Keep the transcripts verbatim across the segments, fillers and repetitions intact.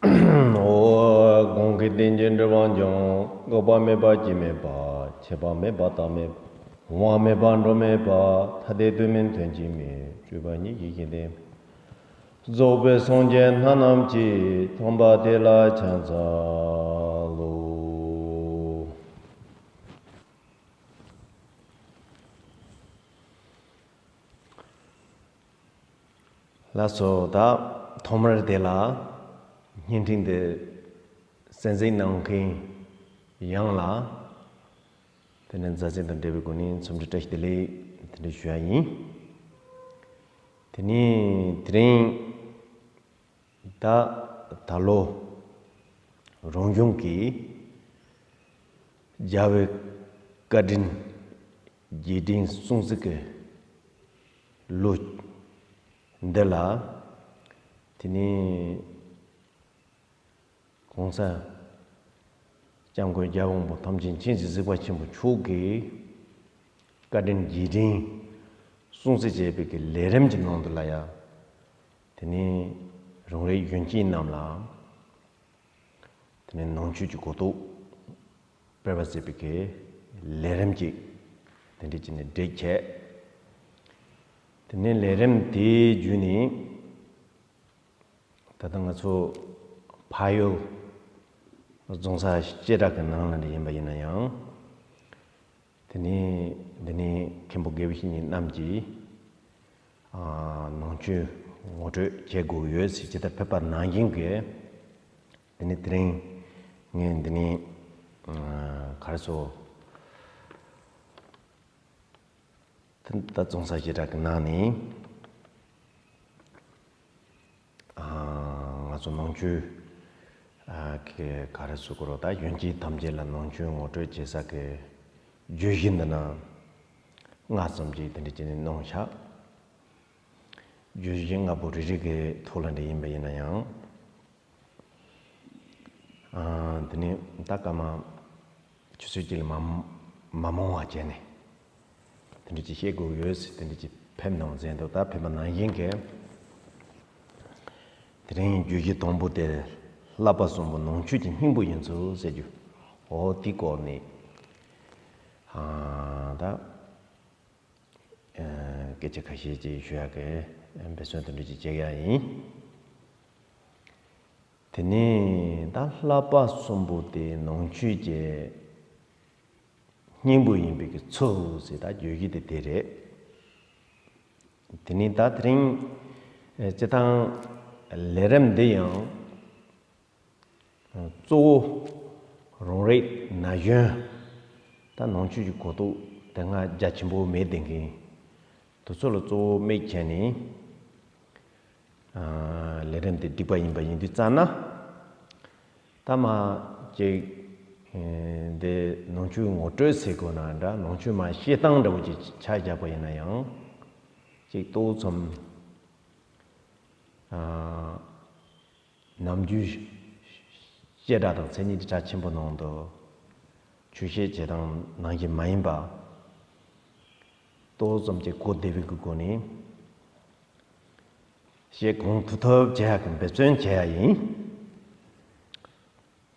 འོ། གང་གིས་བསྟན་ཅིང་འགྲོ་བ་འཇོམས། འགག་པ་མེད་པ་སྐྱེ་མེད་པ། ཆད་པ་མེད་པ་རྟག་མེད་པ། འོང་བ་མེད་པ་འགྲོ་མེད་པ། ཐ་དད་དོན་མིན་དོན་གཅིག་མིན། སྤྲོས་པ་ཉིད་ཀྱིས་ཞི་བསྟན་པ། རྫོགས་པའི་སངས་རྒྱས་སྣ་རྣམས་ཀྱིས། ཐོབ་པ་དེ་ལ་ཕྱག་འཚལ་ལོ། ལགས་སོ། ད་ཐོག་མར་དེ་ལ་བརྙན་འཕྲིན་དེ་གསན་གཟིགས་གནང་མཁན་ཡོངས་ལ། དེ་ནས་མཛའ་བརྩེ་དང་འབྲེལ་བའི་སྒོ་ནས་འཚམས་འདྲི་བཀྲ་ཤིས་བདེ་ལེགས་དེ་འདྲ་ཞུ་ཡ་ཡིན། དེ་ནས་དེ་རིང་ད་ད་ལོ་རང་གཞུང་གི་རྒྱལ་བའི་བཀའ་དྲིན་རྗེས་དྲན་སྲུང་བརྩི་གི་ལོ་འདི་ལ། དེ་ནས་༸གོང་ས་༸སྐྱབས་མགོན་རྒྱལ་བ་དབང་པོ་ཐམས་ཅད་མཁྱེན་ཅིང་གཟིགས་པ་ཆེན་པོ་མཆོག་གི་བཀའ་དྲིན་རྗེས་དྲན་སྲུང་བརྩི་བྱས་པའི་གི་ལས་རིམ་གྱི་ནང་དུ་ལ་ཡ། དེ་ནས་རང་རེའི་གཞོན་སྐྱེས་རྣམས་ལ་དེ་ནས་ནང་ཆོས་ཀྱི་གོ་རྟོགས་སྤེལ་བ་བྱེད་པའི་གི་ལས་རིམ་ཅིག་དེ་འདྲ་བྱས་ནས་སྒྲིག་བྱས། དེ་ནས་ལས་རིམ་དེའི་བརྒྱུད་ནས། ད་ལྟ་ང་ཚོ་ཕ་ཡུལ་རྫོང་ས་བྱེ་བྲག་གི་ནང་ལ་འདྲ་ཡིན་པ་ཡིན་ན་ཡང་། དེ་ནས་འདི་ནས་མཁན་པོ་དགེ་བའི་བཤེས་གཉེན་རྣམས་ཀྱིས་ཨ་ནང་ཆོས་ངོ་སྤྲོད་བྱེད་དགོས་ཡོད་ཟེར་ཇི་ལྟར་ཕེབས་པ་ནང་བཞིན་གྱི། དེ་ནས་དེ་རིང་ངས་འདི་ནས་ཨ་ག་རེ་ཟེར། ད་རྫོང་ས་བྱེ་བྲག་གི་ནང་ནས་ཨ་ང་ཚོ་ནང་ཆོས་ཨ་གི་ག་རེ་ཟེར་དགོས་རེད། ད་གཞོན་སྐྱེས་ཐམས་ཅད་ལ་ནང་ཆོས་ངོ་སྤྲོད་བྱེད་ས་གི་བརྗོད་གཞི་འདི་ན་ལྔ་ཙམ་ཅིག་དེ་འདྲ་བྱས་ནས་གནང་བཞག་བརྗོད་གཞི་ལྔ་པོ་རེ་རེ་གི་ཐོག་ལ་འདྲ་ཡིན་པ་ཡིན་ན་ཡང་། ཨ་དེ་ནས་ད་སྐར་མ་ཆུ་ཚོད་གཅིག་ལ་མ་མ་མང་བ་བྱས་ནས་དེ་འདྲ་ཅིག་བཤད་དགོས་ཡོད་ཟེར་དེ་འདྲ་ཅིག་ཕེབས་གནང་མཛད་འདུག་ད་ཕེབས་པ་ནང་བཞིན་གྱི་དེ་རིང་བརྗོད་གཞི་དང་པོ་དེ་བསླབ་པ་གསུམ་པོ་ནང་ཆོས་ཀྱི་སྙིང་པོ་ཡིན་ཚུལ་ཟེར་རྒྱུ། འོ་དེའི་སྐོར་ནས་ཨ་ད། ཨ་སྐད་ཆ་ཁ་ཤས་ཅིག་ཞུ་ཡག་གི་འབད་བརྩོན་དེ་འདྲ་ཅིག་བྱེད་ཡག་ཡིན། དེ་ནས་ད་བསླབ་པ་གསུམ་པོ་དེ་ནང་ཆོས་ཀྱི་སྙིང་པོ་ཡིན་པའི་གི་ཚུལ་ཟེར་ད་བརྗོད་གཞི་དེ་དེ་རེད། དེ་ནས་ད་དེ་རིང་ཨ་སྤྱི་བཏང་ལས་རིམ་འདི་ཡང་། གཙོ་བོ་རང་རིགས་ན་གཞོན་ད་ནང་ཆོས་ཀྱི་གོ་རྟོགས་དེ་སྔ་རྒྱ་ཆེན་པོ་མེད་བསྡད་མཁན་དེ་ཚོ་ལ་གཙོ་བོ་དམིགས་བྱས་ནས་ཨ་ལས་རིམ་དེ་བསྒྲིགས་པ་ཡིན་པ་ཡིན་དུས་ཙམ་ན། ད་མ་ཅིག་ཨ་འདི་ནང་ཆོས་ངོ་སྤྲོད་ཟེར་དགོས་ན་འདྲ། ནང་ཆོས་མ་བཤད་སྟངས་འདྲ་བོ་ཅིག་ཆ་བཞག་པ་ཡིན་ན་ཡང་ཅིག་ཏོག་ཙམ་ཨ། ནམ་རྒྱུན་བཤད་གྲྭ་དང་མཚན་ཉིད་གྲྭ་ཆེན་པོ་ནང་དུ་ཆོས་བཤད་བྱེད་སྟངས་ནང་བཞིན་མ་ཡིན་པ། ཏོག་ཙམ་ཅིག་གོ་བདེ་བའི་གི་སྒོ་ནས་བཤད་གང་ཐུབ་ཐུབ་བྱེད་ཡག་གི་འབད་བརྩོན་བྱེད་ཡག་ཡིན།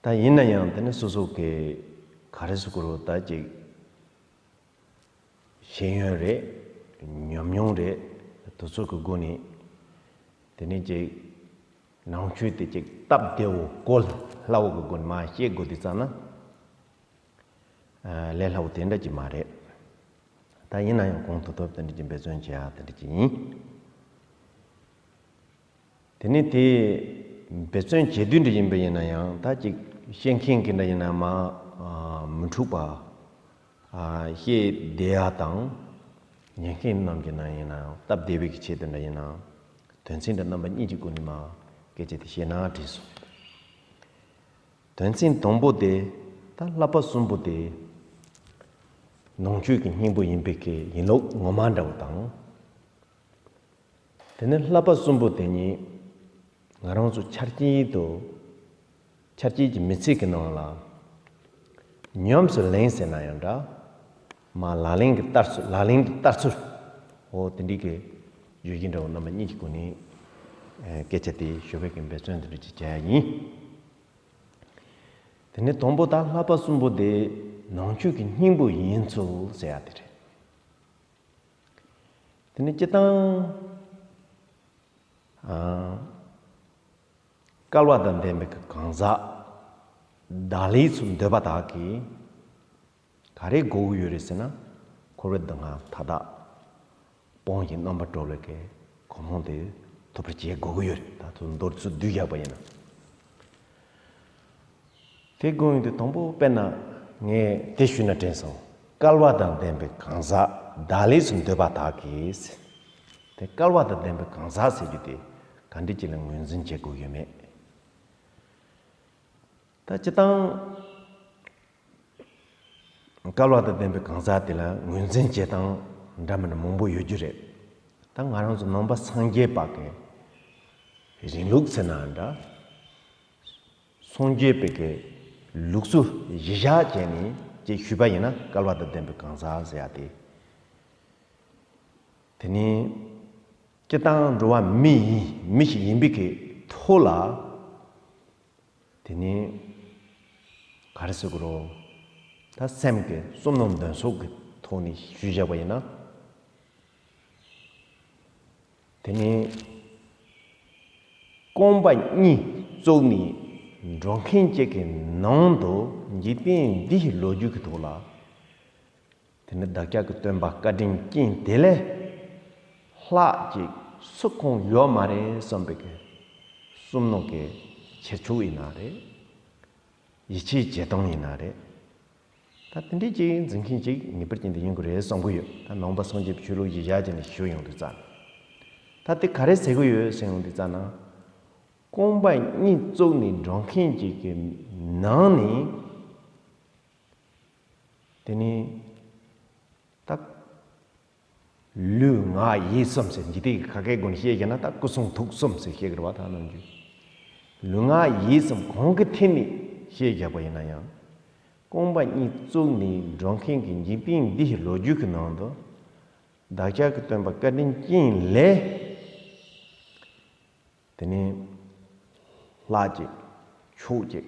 ད་ཡིན་ན་ཡང་དེ་ནི་སོ་སོ་གི་ག་རེ་ཟེར་དགོས་རེད། ད་ཅིག་ཤེས་ཡོན་རེད། ཉམས་མྱོང་རེད། དེ་ཚོ་གི་སྒོ་ནས་དེ་ནས་ཅིག་ནང་ཆོས་དེ་ཅིག་སྟབས་བདེ་བོ་གོ་སླ་བོ་གི་སྒོ་ནས་མར་བཤད་དགོས་དུས་ཙམ་ན་ཨ་ལས་སླ་བོ་དེ་འདྲ་ཅིག་མ་རེད། ད་ཡིན་ན་ཡང་གང་ཐུབ་ཐུབ་དེ་འདྲ་ཅིག་འབད་བརྩོན་བྱེད་ཡག་དེ་འདྲ་ཅིག་ཡིན། དེ་ནས་དེ་འབད་བརྩོན་བྱེད་དུས་འདྲ་ཡིན་པ་ཡིན་ན་ཡང་ད་ཅིག་བཤད་མཁན་གྱི་འདྲ་ཡིན་ན་མར་ཨ་མི་འཁྲུག་པ། ཨ་བཤད་བདེ་ཡག་དང་། ཉན་མཁན་རྣམས་ཀྱི་ནང་ཡིན་ན་སྟབས་བདེ་བའི་གི་ཆེད་དུ་འདྲ་ཡིན་ན། དོན་ཚན་འདྲ་རྣམ་པ་གཉིས་ཀྱི་སྒོ་ནས་མར་སྐད་ཆ་དེ་བཤད་ན་འགྲིག་སོང་། དོན་ཚན་དང་པོ་དེ་ད་བསླབ་པ་གསུམ་པོ་དེ་ནང་ཆོས་ཀྱི་སྙིང་པོ་ཡིན་པའི་གི་ཡིན་ལུགས་ངོ་མ་འདྲ་བོ་དང་། དེ་ནས་བསླབ་པ་གསུམ་པོ་དེ་ཉིད་ང་རང་ཚོ་ཆ་རྐྱེན་དུ་ཆ་རྐྱེན་གྱི་མི་ཚེ་གི་ནང་ལ་ཉམས་སུ་ལེན་ཟེར་ན་ཡང་འདྲ། མ་ལག་ལེན་གྱི་བསྟར་ཚུལ་ལག་ལེན་གྱི་བསྟར་ཚུལ། འོ་དེ་འདྲའི་གི་བརྗོད་གཞི་འདྲ་བོ་རྣམ་པ་གཉིས་ཀྱི་སྒོ་ནས་ སྐད་ཆ་དེ་ཞུ་བའི་གི་འབད་བརྩོན་དེ་འདྲ་ཅིག་བྱ་ཡ་ཡིན། དེ་ནས་དང་པོ་ད་བསླབ་པ་གསུམ་པོ་དེ་ནང་ཆོས་ཀྱི་སྙིང་པོ་ཡིན་ཚུལ་ཟེར་ཡ་དེ་རེད། དེ་ནས་སྤྱིར་བཏང་ཨ། སྐལ་བ་དང་ལྡན་པའི་གང་ཟག་བདག་ལེགས་སུ་འདོད་པ་དག་གིས་ག་རེ་དགོས་ཀྱི་ཡོད་རེད་ཟེར་ན། འཁོར་བའི་སྡུག་བསྔལ་མཐའ་དག་སྤོང་ཞིང་རྣམ་པར་གྲོལ་བའི་གི་གོ་འཕང་དེ་ཐོབ་པར་བྱེད་དགོས་ཀྱི་ཡོད་རེད། ད་དུང་མདོར་ཚུར་བསྡུས་བཞག་པ་ཡིན་ན། དེ་དགོས་ཡོད་དུས་དང་པོ་དཔེར་ན་ངས་དེ་ཞུས་ན་དྲན་སོང་། སྐལ་བ་དང་ལྡན་པའི་གང་ཟག་བདག་ལེགས་སུ་འདོད་པ་དག་གིས། དེ་སྐལ་བ་དང་ལྡན་པའི་གང་ཟག་ཟེར་རྒྱུ་དེ་ག་འདྲ་ཅིག་ལ་ངོས་འཛིན་བྱེད་དགོས་ཡོད་མེད། ད་སྤྱིར་བཏང་སྐལ་བ་དང་ལྡན་པའི་གང་ཟག་དེ་ལ་ངོས་འཛིན་བྱེད་སྟངས་འདྲ་མི་འདྲ་མང་པོ་ཡོད་རྒྱུ་རེད། ད་ང་རང་ཚོ་ནང་པ་སངས་རྒྱས་པ་གི་རིང་ལུགས་ཟེར་ན་འདྲ། སངས་རྒྱས་པའི་གི་ལུགས་སྲོལ་གཞི་བཞག་བྱས་ནས་ཅིག་ཞུས་པ་ཡིན་ན། སྐལ་བ་དང་ལྡན་པའི་གང་ཟག་ཟེར་ཡ་དེ། དེ་ནི་སྤྱིར་བཏང་འགྲོ་བ་མི་ཡིན་མི་ཞིག་ཡིན་པའི་གི་ཐོག་ལ། དེ་ནི་ག་རེ་ཟེར་དགོས་རོ། ད་སེམས་ཀྱི་བསོད་ནམས་འདོན་ཕྱོགས་ཀྱི་ཐོག་ནས་ཞུས་བཞག་པ་ཡིན་ན། དེ་ནི་རྐང་པ་གཉིས་བཙུགས་ནས་འགྲོ་མཁན་གཅིག་གི་ནང་དུ་འཇིག་རྟེན་འདིའི་ལོ་རྒྱུས་ཀྱི་ཐོག་ལ། དེ་ནི་བདག་ཅག་གི་སྟོན་པ་བཀའ་དྲིན་ཅན་དེ་ལས་ལྷག་ཅིག་སུ་གང་ཡོད་མ་རེད་བསམ་པའི་གི་བསོད་ནམས་ཀྱི་ཁྱེར་ཕྱོགས་ཡིན་ན་རེད། ཡིད་ཆེས་བྱེད་སྟངས་ཡིན་ན་རེད། ད་དེ་འདྲའི་ཅིག་འཛིན་མཁན་ཅིག་ངེས་པར་ཅན་དུ་ཡིན་དགོས་རེད་བསམ་གྱི་ཡོད། ད་ནང་པ་སངས་རྒྱས་པའི་ཆོས་ལུགས་ཀྱི་ཡ་གྱལ་ནས་ཞུ་ཡོང་དུས་ཙང་། ད་དེ་ག་རེ་ཟེར་གྱི་ཡོད་ཟེར་ཡོང་དུས་ཙང་ན། རྐང་པ་གཉིས་བཙུགས་ནས་འགྲོ་མཁན་ཅིག་གི་ནང་ནས། དེ་ནི་ད་ལུས་ངག་ཡིད་གསུམ་ཟེར། འཇིག་རྟེན་གྱི་ཁ་སྐད་སྒོ་ནས་བཤད་བཞག་ན་ད་སྐུ་གསུང་ཐུགས་གསུམ་ཟེར་བཤད་ཀྱི་རེད་བ། ད་ནམ་རྒྱུན་ལུས་ངག་ཡིད་གསུམ་གང་གི་ཐད་ནས་བཤད་བཞག་པ་ཡིན་ན་ཡང་། རྐང་པ་གཉིས་བཙུགས་ནས་འགྲོ་མཁན་གྱི་འཇིག་རྟེན་འདིའི་ལོ་རྒྱུས་ཀྱི་ནང་དུ། བདག་ཅག་གི་སྟོན་པ་བཀའ་དྲིན་ཅན་ལས། དེ་ནས་ལྷག་ཅིག་ཕྱོགས་གཅིག་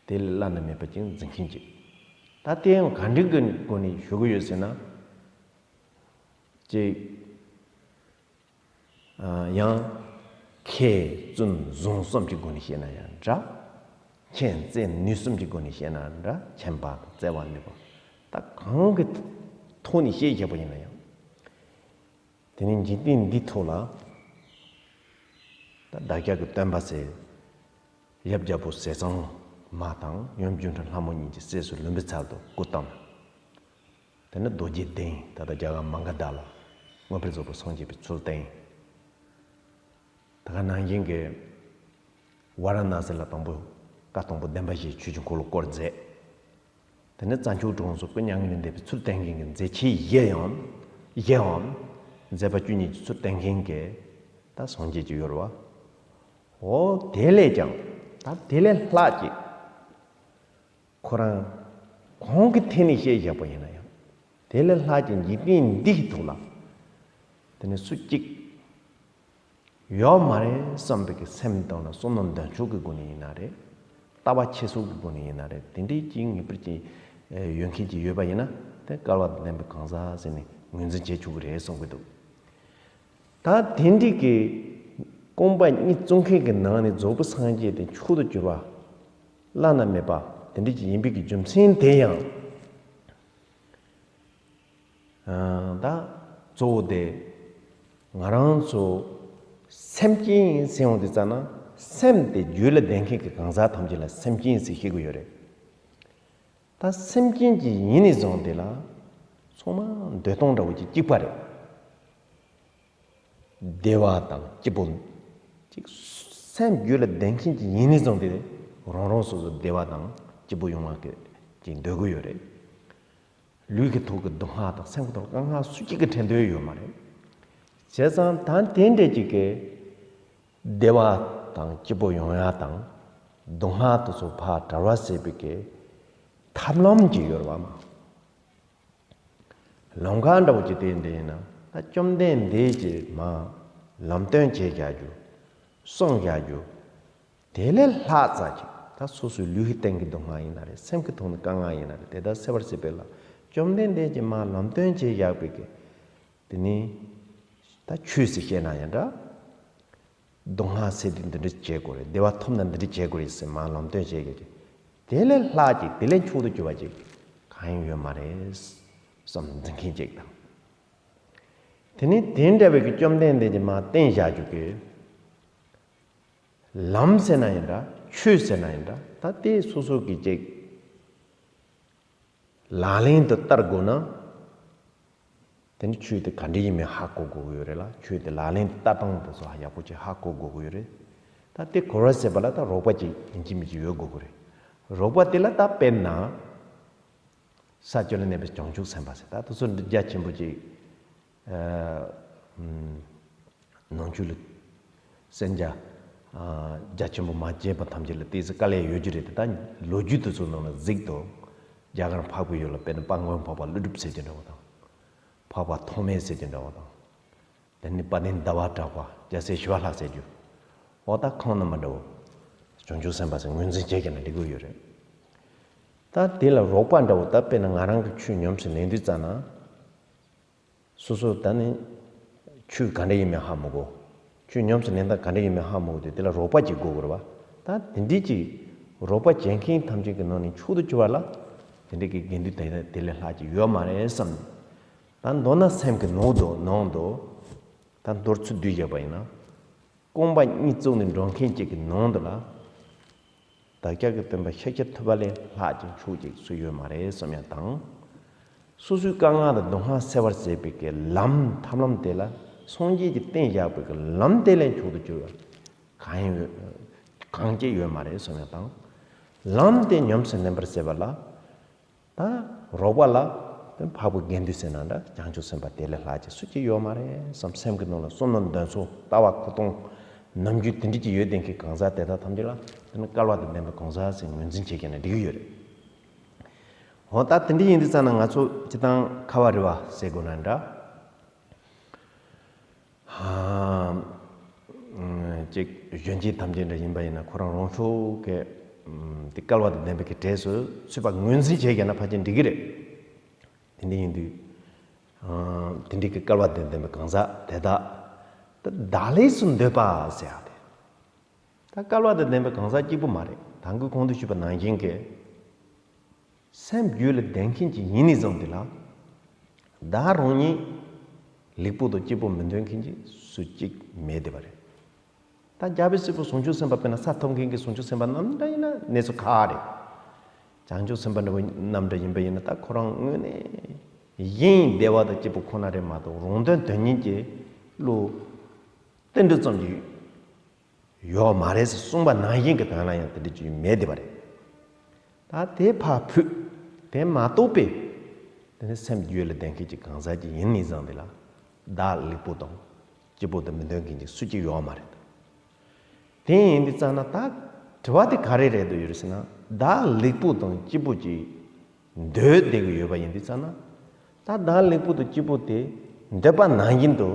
དེ་ལས་བླ་ན་མེད་པ་ཅིག་འཛིན་མཁན་ཅིག་ད་དེ་ཡང་ག་འདྲ་གི་སྒོ་ནས་ཞུ་གི་ཡོད་ཟེར་ན། ཅིག་ཨ། ཡང་མཁས་བཙུན་བཟང་གསུམ་གྱི་སྒོ་ནས་བཤད་ན་ཡང་འདྲ། མཁྱེན་བརྩེ་ནུས་གསུམ་གྱི་སྒོ་ནས་བཤད་ན་འདྲ། མཁྱེན་པ་དང་བརྩེ་བ་ནུས་པ། ད་གང་གི་ཐོག་ནས་བཤད་བཞག་པ་ཡིན་ན་ཡང་། དེ་ནས་འཇིག་རྟེན་འདིའི་ཐོག་ལ་ད་བདག་ཅག་གི་སྟོན་པ་ཟེར། ཡབ་རྒྱལ་པོ་ཟས་གཙང་མ་དང་ཡུམ་སྒྱུ་འཕྲུལ་ལྷ་མོ་གཉིས་ཀྱི་སྲས་སུ་ལུམ་བི་ཚ་དུ་སྐུ་བལྟམས། དེ་ནས་རྡོ་རྗེ་གདན། ད་ལྟ་རྒྱ་གར་མ་ག་དྷ་ལ་མངོན་པར་རྫོགས་པར་སངས་རྒྱས་པའི་ཚུལ་བསྟན། ད་ག་ནང་བཞིན་གྱི་ཝཱ་ར་ཎ་སི་ལ་དང་པོ་བཀའ་དང་པོ་བདེན་པ་བཞིའི་ཆོས་ཀྱི་འཁོར་ལོ་བསྐོར་མཛད། དེ་ནས་རྩྭ་མཆོག་གྲོང་གསེབ་ཀྱི་མྱ་ངན་ལས་འདས་པའི་ཚུལ་བསྟན་མཁན་གྱི་མཛད་ཆེན་བཞི་ཡང་བཞི་འམ་མཛད་པ་བཅུ་གཉིས་ཀྱི་ཚུལ་བསྟན་མཁན་གྱི་ད་སངས་རྒྱས་ཀྱི་ཡོད་རེད་བ། འོ་དེ་ལས་ཀྱང་ད་དེ་ལས་ལྷག་ཅིག་ཁོ་རང་གང་གི་ཐད་ནས་བཤད་བཞག་པ་ཡིན་ན་ཡང་། དེ་ལས་ལྷག་ཅིག་འཇིག་རྟེན་འདི་གི་ཐོག་ལ་དེ་ནས་སུ་གཅིག་ཡོད་མ་རེད་བསམ་པའི་གི་སེམས་དང་ལ་བསོད་ནམས་འདོན་ཕྱོགས་ཀྱི་སྒོ་ནས་ཡིན་ན་རེད། ལྟ་བ་འཁྱེར་ཕྱོགས་ཀྱི་སྒོ་ནས་ཡིན་ན་རེད། དེ་འདྲའི་ཅིག་ངེས་པར་ཅིག་ཡོད་མཁན་ཅིག་ཡོད་པ་ཡིན་ན། དེ་སྐལ་བ་དང་ལྡན་པའི་གང་ཟག་ཟེར་ནས་ངོས་འཛིན་བྱེད་ཆོག་གི་རེད་གསུང་གི་འདུག་ད་དེ་འདྲའི་གི་རྐང་པ་གཉིས་བཙུགས་མཁན་གྱི་ནང་ནས་རྫོགས་པའི་སངས་རྒྱས་དེ་མཆོག་ཏུ་གྱུར་པ་བླ་ན་མེད་པ་དེ་འདྲ་ཅིག་ཡིན་པའི་གི་རྒྱུ་མཚན་དེ་ཡང་། ཨ། ད་གཙོ་བོ་དེ་ང་རང་ཚོ་སེམས་ཅན་ཟེར་ཡོང་དུས་ཙ་ན། སེམས་དེ་རྒྱུད་ལ་ལྡན་མཁན་གྱི་གང་ཟག་ཐམས་ཅད་ལ་སེམས་ཅན་ཟེར་ཤེས་ཀྱི་ཡོད་རེད། ད་སེམས་ཅན་གྱི་ཡིན་ནས་བཟུང་དེ་ལ་ཚང་མ་འདོད་སྟངས་འདྲ་བོ་ཅིག་གཅིག་པ་རེད། བདེ་བ་དང་སྐྱིད་པོ། ཅིག་སེམས་རྒྱུད་ལ་ལྡན་མཁན་གྱི་ཡིན་ནས་བཟུང་སྟེ་རང་རང་སོ་སོ་བདེ་བ་དང་སྐྱིད་པོ་ཡོང་བ་གི་ཅིག་འདོད་ཀྱི་ཡོད་རེད། ལུས་ཀྱི་ཐོག་གི་སྡུག་བསྔལ་དང་སེམས་ཀྱི་ཐོག་དཀའ་ངལ་སུ་གཅིག་གིས་འཕྲད་འདོད་ཡོད་མ་རེད། བྱས་ཙང་ད་དེ་འདྲ་ཅིག་གི་བདེ་བ་དང་སྐྱིད་པོ་ཡོང་ཡ་དང་སྡུག་བསྔལ་དེ་ཚོ་ཕར་བྲལ་བ་ཟེར་བའི་གི་ཐབས་ལམ་ཅིག་ཡོད་རེད་བ་མ། ལམ་ཁ་འདྲ་བོ་ཅིག་དེ་འདྲ་ཡིན་ན། ད་བཅོམ་ལྡན་འདས་ཀྱིས་མ་ལམ་སྟོན་བྱས་བཞག་རྒྱུ། སངས་རྒྱས་རྒྱུ། དེ་ལས་ལྷག་ཙམ་ཅིག་ད་སོ་སོའི་ལུས་ཀྱི་སྟེང་གི་སྡུག་བསྔལ་ཡིན་ན་རེད། སེམས་ཀྱི་ཐོག་ནས་དཀའ་ངལ་ཡིན་ན་རེད། དེ་དག་སེལ་བར་བྱེད་པའི་ལ་བཅོམ་ལྡན་འདས་ཀྱིས་མར་ལམ་སྟོན་བྱས་བཞག་པའི་གི། དེ་ནི་ད་ཆོས་ཟེར་བཤད་ན་ཡང་འདྲ། སྡུག་བསྔལ་སེལ་དུས་འདི་འདྲ་བྱེད་དགོས་རེད། བདེ་བ་ཐོབ་ན་འདི་འདྲ་བྱེད་དགོས་རེད་ཟེར་མར་ལམ་སྟོན་བྱེད་དགོས་ཀྱི། དེ་ལས་ལྷག་ཅིག་དེ་ལས་མཆོག་ཏུ་གྱུར་པ་ཅིག་གང་ཡང་ཡོད་མ་རེད་བསམ་འཛིན་མཁན་ཅིག་དང་། དེ་ནི་དེ་འདྲ་བའི་གི་བཅོམ་ལྡན་འདས་ཀྱིས་མར་བསྟན་བཞག་རྒྱུ་གི། ལམ་ཟེར་ན་ཡིན་འདྲ། ཆོས་ཟེར་ན་ཡིན་འདྲ། ད་དེ་སོ་སོ་གི་ཅིག་ལག་ལེན་དུ་བསྟར་དགོས་ན། དེ་ནི་ཆོས་དེ་ག་འདྲ་ཡིན་མིན་ཧ་གོ་དགོས་ཀྱི་ཡོད་རེད་ལ། ཆོས་དེ་ལག་ལེན་དུ་བསྟར་སྟངས་དེ་ཚོ་ཡག་པོ་ཅིག་ཧ་གོ་དགོས་ཀྱི་ཡོད་རེད། ད་དེ་གོ་བ་ཟེར་བ་ལ་ད་རོགས་པ་ཅིག་ཡིན་གཅིག་མིན་གཅིག་ཡོད་དགོས་ཀྱི་རེད། རོགས་པ་དེ་ལ་ད་དཔེར་ན། ས་བཅུ་ལ་གནས་པའི་བྱང་ཆུབ་སེམས་དཔའ་ཟེར། ད་དེ་ཚོ་རྒྱ་ཆེན་པོ་ཅིག་ཨ། ནང་ཆོས་ལ་གསན་རྒྱ། ཨ། རྒྱ་ཆེན་པོ་མ་བྱས་པ་ཐམས་ཅད་ལ་ཏོག་ཙམ་དཀའ་ལས་ཡོད་རྒྱུ་རེད་དེ། ད་ལོ་རྒྱུས་དེ་ཚོ་ནང་ལ་གཟིགས་དང་། རྒྱ་གར་འཕགས་པའི་ཡུལ་ལ་དཔེར་ན་དཔལ་མགོན་འཕགས་པ་ཀླུ་སྒྲུབ་ཟེར་གྱི་འདྲ་བོ་དང་། འཕགས་པ་ཐོགས་མེད་ཟེར་གྱི་འདྲ་བོ་དང་། དེ་ནི་དཔལ་ལྡན་ཟླ་བ་གྲགས་པ། རྒྱལ་སྲས་ཞི་བ་ལྷ་ཟེར་རྒྱུ། འོ་ད་ཁོང་རྣམ་པ་འདྲ་བོ། བྱང་ཆུབ་སེམས་དཔའ་ཟེར་ངོས་འཛིན་བྱེད་ཀྱི་ན་འགྲིག་གི་ཡོད་རེད། ད་དེ་ལ་རོགས་པ་འདྲ་བོ། ད་དཔེར་ན་ང་རང་གི་ཆོས་ཉམས་སུ་ལེན་དུས་ཙམ་ན། སོ་སོ་ད་ནི་ཆོས་ག་འདྲ་ཡིན་མིན་ཧ་མི་གོ། ཆོས་ཉམས་སུ་ལེན་སྟངས་ག་འདྲ་ཡིན་མིན་ཧ་མི་གོ་དུས། དེ་ལ་རོགས་པ་ཅིག་དགོས་ཀྱི་རེད་པ། ད་དེ་འདྲའི་ཅིག་རོགས་པ་བྱེད་མཁན་ཐམས་ཅད་ཀྱི་ནང་ནས་མཆོག་ཏུ་གྱུར་པ་ལ། དེ་འདྲའི་གི་དགེ་འདུན་དེ་དེ་ལས་ལྷག་ཅིག་ཡོད་མ་རེད་བསམ། ད་མདོར་ན་སེམས་ཀྱི་ནང་དུ་ནང་དུ། ད་མདོར་ཚུར་བསྡུས་བཞག་པ་ཡིན་ན། རྐང་པ་གཉིས་བཙུགས་ནས་འགྲོ་མཁན་ཅིག་གི་ནང་དུ་ལ། བདག་ཅག་གི་སྟོན་པ་ཤཱཀྱ་ཐུབ་པ་ལས་ལྷག་ཅིག་མཆོག་ཅིག་སུ་ཡོད་མ་རེད་བསམ་ཡ་དང་། སོ་སོའི་དཀའ་ངལ་དང་སྡུག་བསྔལ་སེལ་བར་བྱེད་པའི་གི་ལམ། ཐབས་ལམ་དེ་ལ། སངས་རྒྱས་ཀྱིས་བསྟན་བཞག་པའི་གི་ལམ་དེ་ལས་མཆོག་ཏུ་གྱུར་པ་གང་ཡང་ཡོད། གང་ཅི་ཡོད་མ་རེད་བསམ་ཡ་དང་། ལམ་དེ་ཉམས་སུ་ལེན་པར་བྱེད་པ་ལ། ད་རོགས་པ་ལ། དེ་འཕགས་པའི་དགེ་འདུན་ཟེར་ན་འདྲ། བྱང་ཆུབ་སེམས་དཔའ་དེ་ལས་ལྷག་ཅིག་སུ་གཅིག་ཡོད་མ་རེད་བསམ། སེམས་ཀྱི་ནང་ལ་བསམ་མནོ་འདོད་ཚུལ་ལྟ་བ་ཁོ་སྟོང་། ནམ་རྒྱུན་དེ་འདྲ་ཅིག་ཡོད་བསྡད་མཁན་གང་ཟག་དེ་དག་ཐམས་ཅད་ལ། དེ་ནི་སྐལ་བ་དང་ལྡན་པའི་གང་ཟག་ཟེར་ངོས་འཛིན་བྱེད་མཁན་ན་འགྲིག་གི་ཡོད་རེད། འོ་ད་དེ་འདྲ་ཡིན་དུས་ཙམ་ན་ང་ཚོ་སྤྱིར་བཏང་ཁ་བ་རི་བ་ཟེར་དགོས་ན་འདྲ། ཧ། ཅིག་གཞོན་སྐྱེས་ཐམས་ཅད་འདྲ་ཡིན་པ་ཡིན་ན། ཁོ་རང་རང་ཕྱོགས་ཀྱི་དེ་སྐལ་བ་དང་ལྡན་པའི་གི་གྲས་སུ་ཚུད་པ་ངོས་འཛིན་བྱས་ཀྱང་ན་ཕལ་ཆེར་འགྲིག་གི་རེད། དེ་འདྲ་ཡིན་དུས། དེ་འདྲའི་གི་སྐལ་བ་དང་ལྡན་པའི་གང་ཟག་དེ་དག་ད་བདག་ལེགས་སུ་འདོད་པ་ཟེར་ཡ་དེ། ད་སྐལ་བ་དང་ལྡན་པའི་གང་ཟག་གཅིག་པུ་མ་རེད། ད་གིན་གོང་དུ་ཞུས་པ་ནང་བཞིན་གྱི། སེམས་རྒྱུད་ལ་ལྡན་མཁན་ཅིག་ཡིན་ནས་བཟུང་དེ་ལ། བདག་རང་ཉིད་ལེགས་པོ་དང་སྐྱིད་པོ་མི་འདོད་མཁན་ཅིག་སུ་གཅིག་མེད་བསྡད་པ་རེད། ད་རྒྱལ་པོའི་སྲས་པོ་བྱང་ཆུབ་སེམས་དཔའ། དཔེར་ན་ས་ཐོབ་མཁན་གྱི་བྱང་ཆུབ་སེམས་དཔའ་རྣམས་འདྲ་ཡིན་ན་གནས་ཚུལ་ཁག་རེད། བྱང་ཆུབ་སེམས་དཔའ་འདྲ་བོ་རྣམས་འདྲ་ཡིན་པ་ཡིན་ན། ད་ཁོ་རང་དངོས་གནས་གཞན་བདེ་བ་དང་སྐྱིད་པོ་ཁོ་ན་རེད་མ་གཏོགས། རང་དོན་དོན་གཉེར་གྱི་བློ་ཏིལ་འབྲུ་ཙམ་གྱི་ཡོད་མ་རེད་ཟེར་གསུངས་པ་ནང་བཞིན་གྱི་དོན་ལ་ཡང་དེ་འདྲ་ཅིག་མེད་བསྡད་པ་རེད། ད་དེ་ཕར་ཕུད། དེ་མ་གཏོགས་པའི། དེ་ནི་སེམས་རྒྱུད་ལ་ལྡན་མཁན་གྱི་གང་ཟག་ཅིག་ཡིན་ནས་བཟུང་དེ་ལ། བདག་ལེགས་པོ་དང་སྐྱིད་པོ་དེ་མི་འདོད་མཁན་ཅིག་སུ་གཅིག་ཡོད་མ་རེད། དེ་ཡིན་དུས་ཙམ་ན་ད་དྲི་བ་དེ་ག་རེ་རེད་འདུག་ཡོད་རེད་ཟེར་ན། བདག་ལེགས་པོ་དང་སྐྱིད་པོ་ཅིག་འདོད་བསྡད་ཀྱི་ཡོད་པ་ཡིན་དུས་ཙམ་ན། ད་བདག་ལེགས་པོ་དང་སྐྱིད་པོ་དེ་འདོད་པ་ནང་བཞིན་དུ།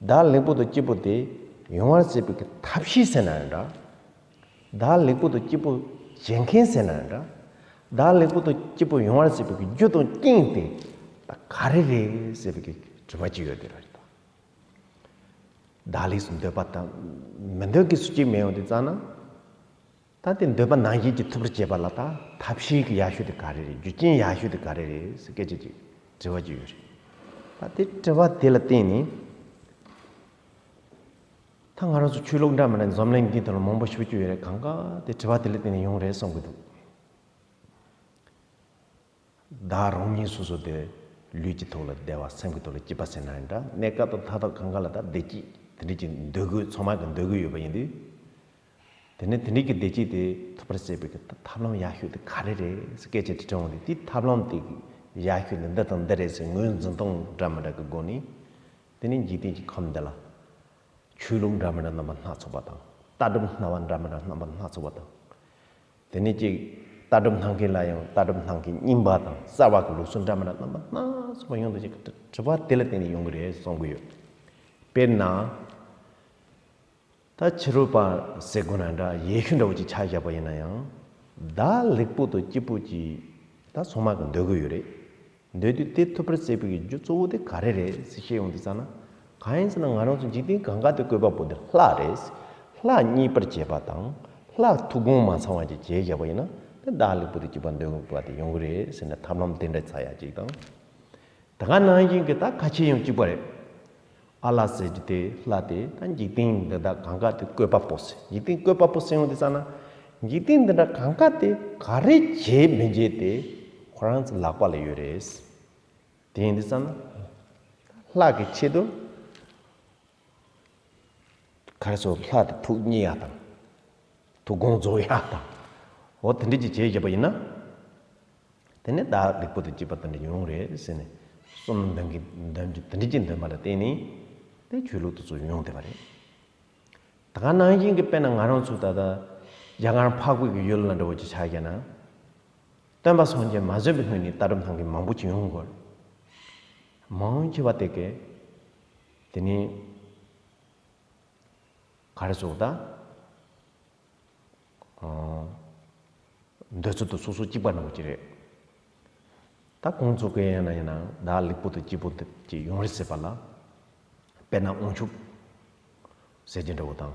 བདག་ལེགས་པོ་དང་སྐྱིད་པོ་དེ་ཡོང་བར་བྱེད་པའི་གི་ཐབས་ཤེས་ཟེར་ན་ཡང་འདྲ། བདག་ལེགས་པོ་དང་སྐྱིད་པོ་བྱེད་མཁན་ཟེར་ན་ཡང་འདྲ། བདག་ལེགས་པོ་དང་སྐྱིད་པོ་ཡོང་བར་བྱེད་པའི་གི་རྒྱུ་དང་རྐྱེན་དེ་ད་ག་རེ་རེད་ཟེར་བའི་གི་དྲི་བ་ཅིག་ཡོད་དེ་རེད། བདག་ལེགས་སུ་འདོད་པ་དང་མི་འདོད་མཁན་སུ་གཅིག་མི་ཡོང་དུས་ཙམ་ན། ད་དེ་འདོད་པ་ནང་བཞིན་གྱི་ཐོབ་པར་བྱེད་པ་ལ་ད་ཐབས་ཤེས་ཀྱི་ཡག་ཤོས་དེ་ག་རེ་རེད། རྒྱུ་རྐྱེན་ཡག་ཤོས་དེ་ག་རེ་རེད་ཟེར་སྐད་ཆ་ཅིག་དྲི་བ་ཅིག་ཡོད་རེད། ད་དེ་དྲི་བ་དེ་ལ་བརྟེན་ནས། ད་ང་རང་ཚོ་ཆོས་ལུགས་འདྲ་མི་འདྲ་འཛམ་གླིང་འདིའི་ཐོག་ལ་མང་པོ་ཞེ་པོ་ཅིག་ཡོད་རེད། གང་ག་དེ་དྲི་བ་དེ་ལ་བརྟེན་ནས་ཡོང་རེད་བསམ་གྱི་འདུག་བདག་རང་ཉིད་སོ་སོ་དེ་ལུས་ཀྱི་ཐོག་ལ་བདེ་བ། སེམས་ཀྱི་ཐོག་ལ་སྐྱིད་པ་ཟེར་ན་ཡང་འདྲ། གནས་སྐབས་དང་མཐའ་དག་གང་ག་ལ་ད་བདེ་སྐྱིད་དེ་འདྲ་ཅིག་འདོད་དགོས། ཚང་མ་གིས་འདོད་དགོས་ཡོད་པ་ཡིན་དུས། དེ་ནས་དེ་འདྲའི་གི་བདེ་སྐྱིད་དེ་ཐོབ་པར་བྱེད་པའི་གི་ཐབས་ལམ་ཡག་ཤོས་དེ་ག་རེ་རེད་ཟེར་སྐད་ཆ་དེ་དྲི་འོང་དུས། དེའི་ཐབས་ལམ་དེ་གི་ཡག་ཤོས་དེ་འདི་དང་འདི་རེད་ཟེར་ངོས་འཛིན་སྟངས་འདྲ་མི་འདྲ་གི་སྒོ་ནས། དེ་ནས་འཇིག་རྟེན་གྱི་ཁམས་འདི་ལ་ཆོས་ལུགས་འདྲ་མི་འདྲ་རྣམ་པ་སྣ་ཚོགས་པ་དང་། ལྟ་གྲུབ་སྣ་བ་འདྲ་མི་འདྲ་རྣམ་པ་སྣ་ཚོགས་པ་དང་། དེ་ནས་ཅིག་ལྟ་གྲུབ་སྣང་མཁན་ལ་ཡང་ལྟ་གྲུབ་སྣང་མཁན་རྙིང་པ་དང་། གསར་བ་གི་ལུགས་སྲོལ་འདྲ་མི་འདྲ་རྣམ་པ་སྣ་ཚོགས་པ་ཡོང་དུས། ཅིག་དྲི་བ་དེ་ལ་བརྟེན་ནས་ཡོང་གི་རེད་བསམ་གྱི་ཡོད། དཔེར་ན། ད་ཕྱི་རོལ་པ་ཟེར་དགོས་ན་འདྲ། ཡེ་ཤུ་འདྲ་བོ་ཅིག་ཆ་བཞག་པ་ཡིན་ན་ཡང་། བདག་ལེགས་པོ་དང་སྐྱིད་པོ་ཅིག་ད་ཚང་མ་གི་འདོད་གི་ཡོད་རེད། འདོད་དུས་དེ་ཐོབ་པར་བྱེད་པའི་རྒྱུ་གཙོ་བོ་དེ་ག་རེ་རེད་ཟེར་བཤད་ཡོང་དུས་ཙ་ན། གང་ཡིན་ཟེར་ན། ང་རང་ཚོ་འཇིག་རྟེན་གང་ག་དེ་བཀོད་པ་པོ་དེ་ལྷ་རེད། ལྷ་མཉེས་པར་བྱེད་པ་དང་། ལྷ་ཐུགས་དགོངས་མ་ཚང་བ་ཅིག་བྱས་བཞག་པ་ཡིན་ན། དེ་བདག་ལེགས་པོ་དང་སྐྱིད་པ་འདོད་པ་དེ་ཡོང་གི་རེད་ཟེར་ནས་ཐབས་ལམ་དེ་འདྲ་ཚར་ཡག་ཅིག་དང་། ད་ག་ནང་བཞིན་གྱི་ད་ཁ་ཆེ་ཡང་གཅིག་པ་རེད། ཨ་ལ་ཟེར་གྱི་དེ་ལྷ་དེ་ད་འཇིག་རྟེན་འདི་དག་གང་ག་དེ་བཀོད་པ་པོ་ཟེར། འཇིག་རྟེན་བཀོད་པ་པོ་ཟེར་ཡོང་དུས་ཙ་ན། འཇིག་རྟེན་འདི་འདྲ་གང་ག་དེ་ག་རེ་བྱེད་མི་བྱེད་དེ་ཁོ་རང་ཚོ་ལག་པ་ལ་ཡོད་རེད། དེ་ཡིན་དུས་ཙ་ན། ལྷ་གི་ཆེད་དུ། ག་རེ་ཟེར། ལྷ་དེ་ཐུགས་མཉེས་ཡག་དང་། ཐུགས་དགོངས་རྫོགས་ཡག་དང་། འོ་དེ་འདྲ་ཅིག་བྱས་བཞག་པ་ཡིན་ན། དེ་ནས་བདག་ལེགས་པོ་དང་སྐྱིད་པ་དེ་འདྲ་ཡོང་རེད་ཟེར་ནས། བསམ་བློ་འདོན་གྱི་འདོན་རྒྱུ་དེ་འདྲ་ཅིག་འདོན་པ་ལ་བརྟེན་ནས། དེ་ཆོས་ལུགས་དེ་ཚོ་ཡོང་བསྡད་པ་རེད། ད་ག་ནང་བཞིན་གྱི་དཔེར་ན་ང་རང་ཚོ་ད་ལྟ་རྒྱ་གར་འཕགས་བོད་ཀྱི་ཡུལ་ལ་འདྲ་བོ་ཅིག་ཆ་བཞག་ན། སྟོན་པ་སངས་རྒྱས་མ་བྱོན་པའི་སྔོན་ནས་ལྟ་གྲུབ་སྣ་མང་པོ་ཅིག་ཡོང་གི་ཡོད་རེད། མང་ཆེ་བ་དེ་གས། དེ་ནི་ག་རེ་ཟེར་ད། ཨ། འདོད་ཚུལ་དེ་སོ་སོ་གཅིག་པ་འདྲ་བོ་ཅིག་རེད། ད་ཁོང་ཚོ་གི་ཡིན་ན་ཡིན་ན་བདག་ལེགས་པོ་དང་སྐྱིད་པོ་དེ་ཅིག་ཡོང་རེ་ཟེར་བ་ལ། དཔེར་ན་དབང་ཕྱུག་ཟེར་གྱི་འདྲ་བོ་དང་།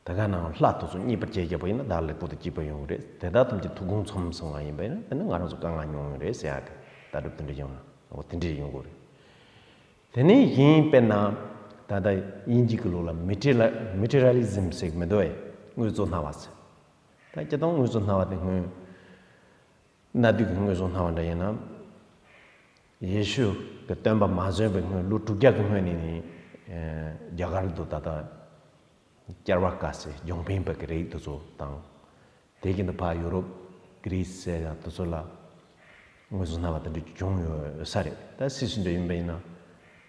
དེ་ག་ནང་ལྷ་དེ་ཚོ་མཉེས་པར་བྱས་བཞག་པ་ཡིན་ན་བདག་ལེགས་པོ་དང་སྐྱིད་པོ་ཡོང་གི་རེད། དེ་དག་ཐམས་ཅད་ཐུགས་དགོངས་ཚང་སོང་བ་ཡིན་པ་ཡིན་ན། དེ་ནི་ང་རང་ཚོ་དཀའ་ངལ་མྱོང་ཡོད་རེད་ཟེར་ཡག་གི་ལྟ་གྲུབ་དེ་འདྲ་ཡོང་ན། འོ་དེ་འདྲ་ཡོང་གི་རེད། དེ་ནས་གཞན་དཔེར་ན། ད་ལྟ་དབྱིན་ཇི་གི་ལུགས་ལ་མེ་ཊི་རི་ཡལ། མེ་ཊི་རི་ཡལ་ལི་ཛིམ་ཟེར་གྱི་མི་འདུག་གས། དངོས་གཙོ་སྨྲ་བ་ཟེར། ད་སྤྱིར་བཏང་དངོས་གཙོ་སྨྲ་བ་དེ་སྔོན་གནའ་དུས་ཀྱི་དངོས་གཙོ་སྨྲ་བ་འདྲ་ཡིན་ན། ཡེ་ཤུ་གི་སྟོན་པ་མ་བྱོན་པའི་སྔོན་ལོ་དྲུག་བརྒྱ་གི་སྔོན་ནས་ནི། ཨེ། རྒྱ་གར་དུ་ད་ལྟ་ཙཱར་བ་ཀ་ཟེར་ལྗོན་ཕན་པ་གི་རིགས་དེ་ཚོ་དང་། དེ་བཞིན་དུ་ཕར་ཡུ་རོབ། གྷི་རི་སི་ཟེར་ཡག་དེ་ཚོ་ལ་དངོས་གཙོ་སྨྲ་བ་དེ་འདྲ་བྱུང་ཡོད་ས་རེད། ད་སུད་སི་འདྲ་ཡིན་པ་ཡིན་ན།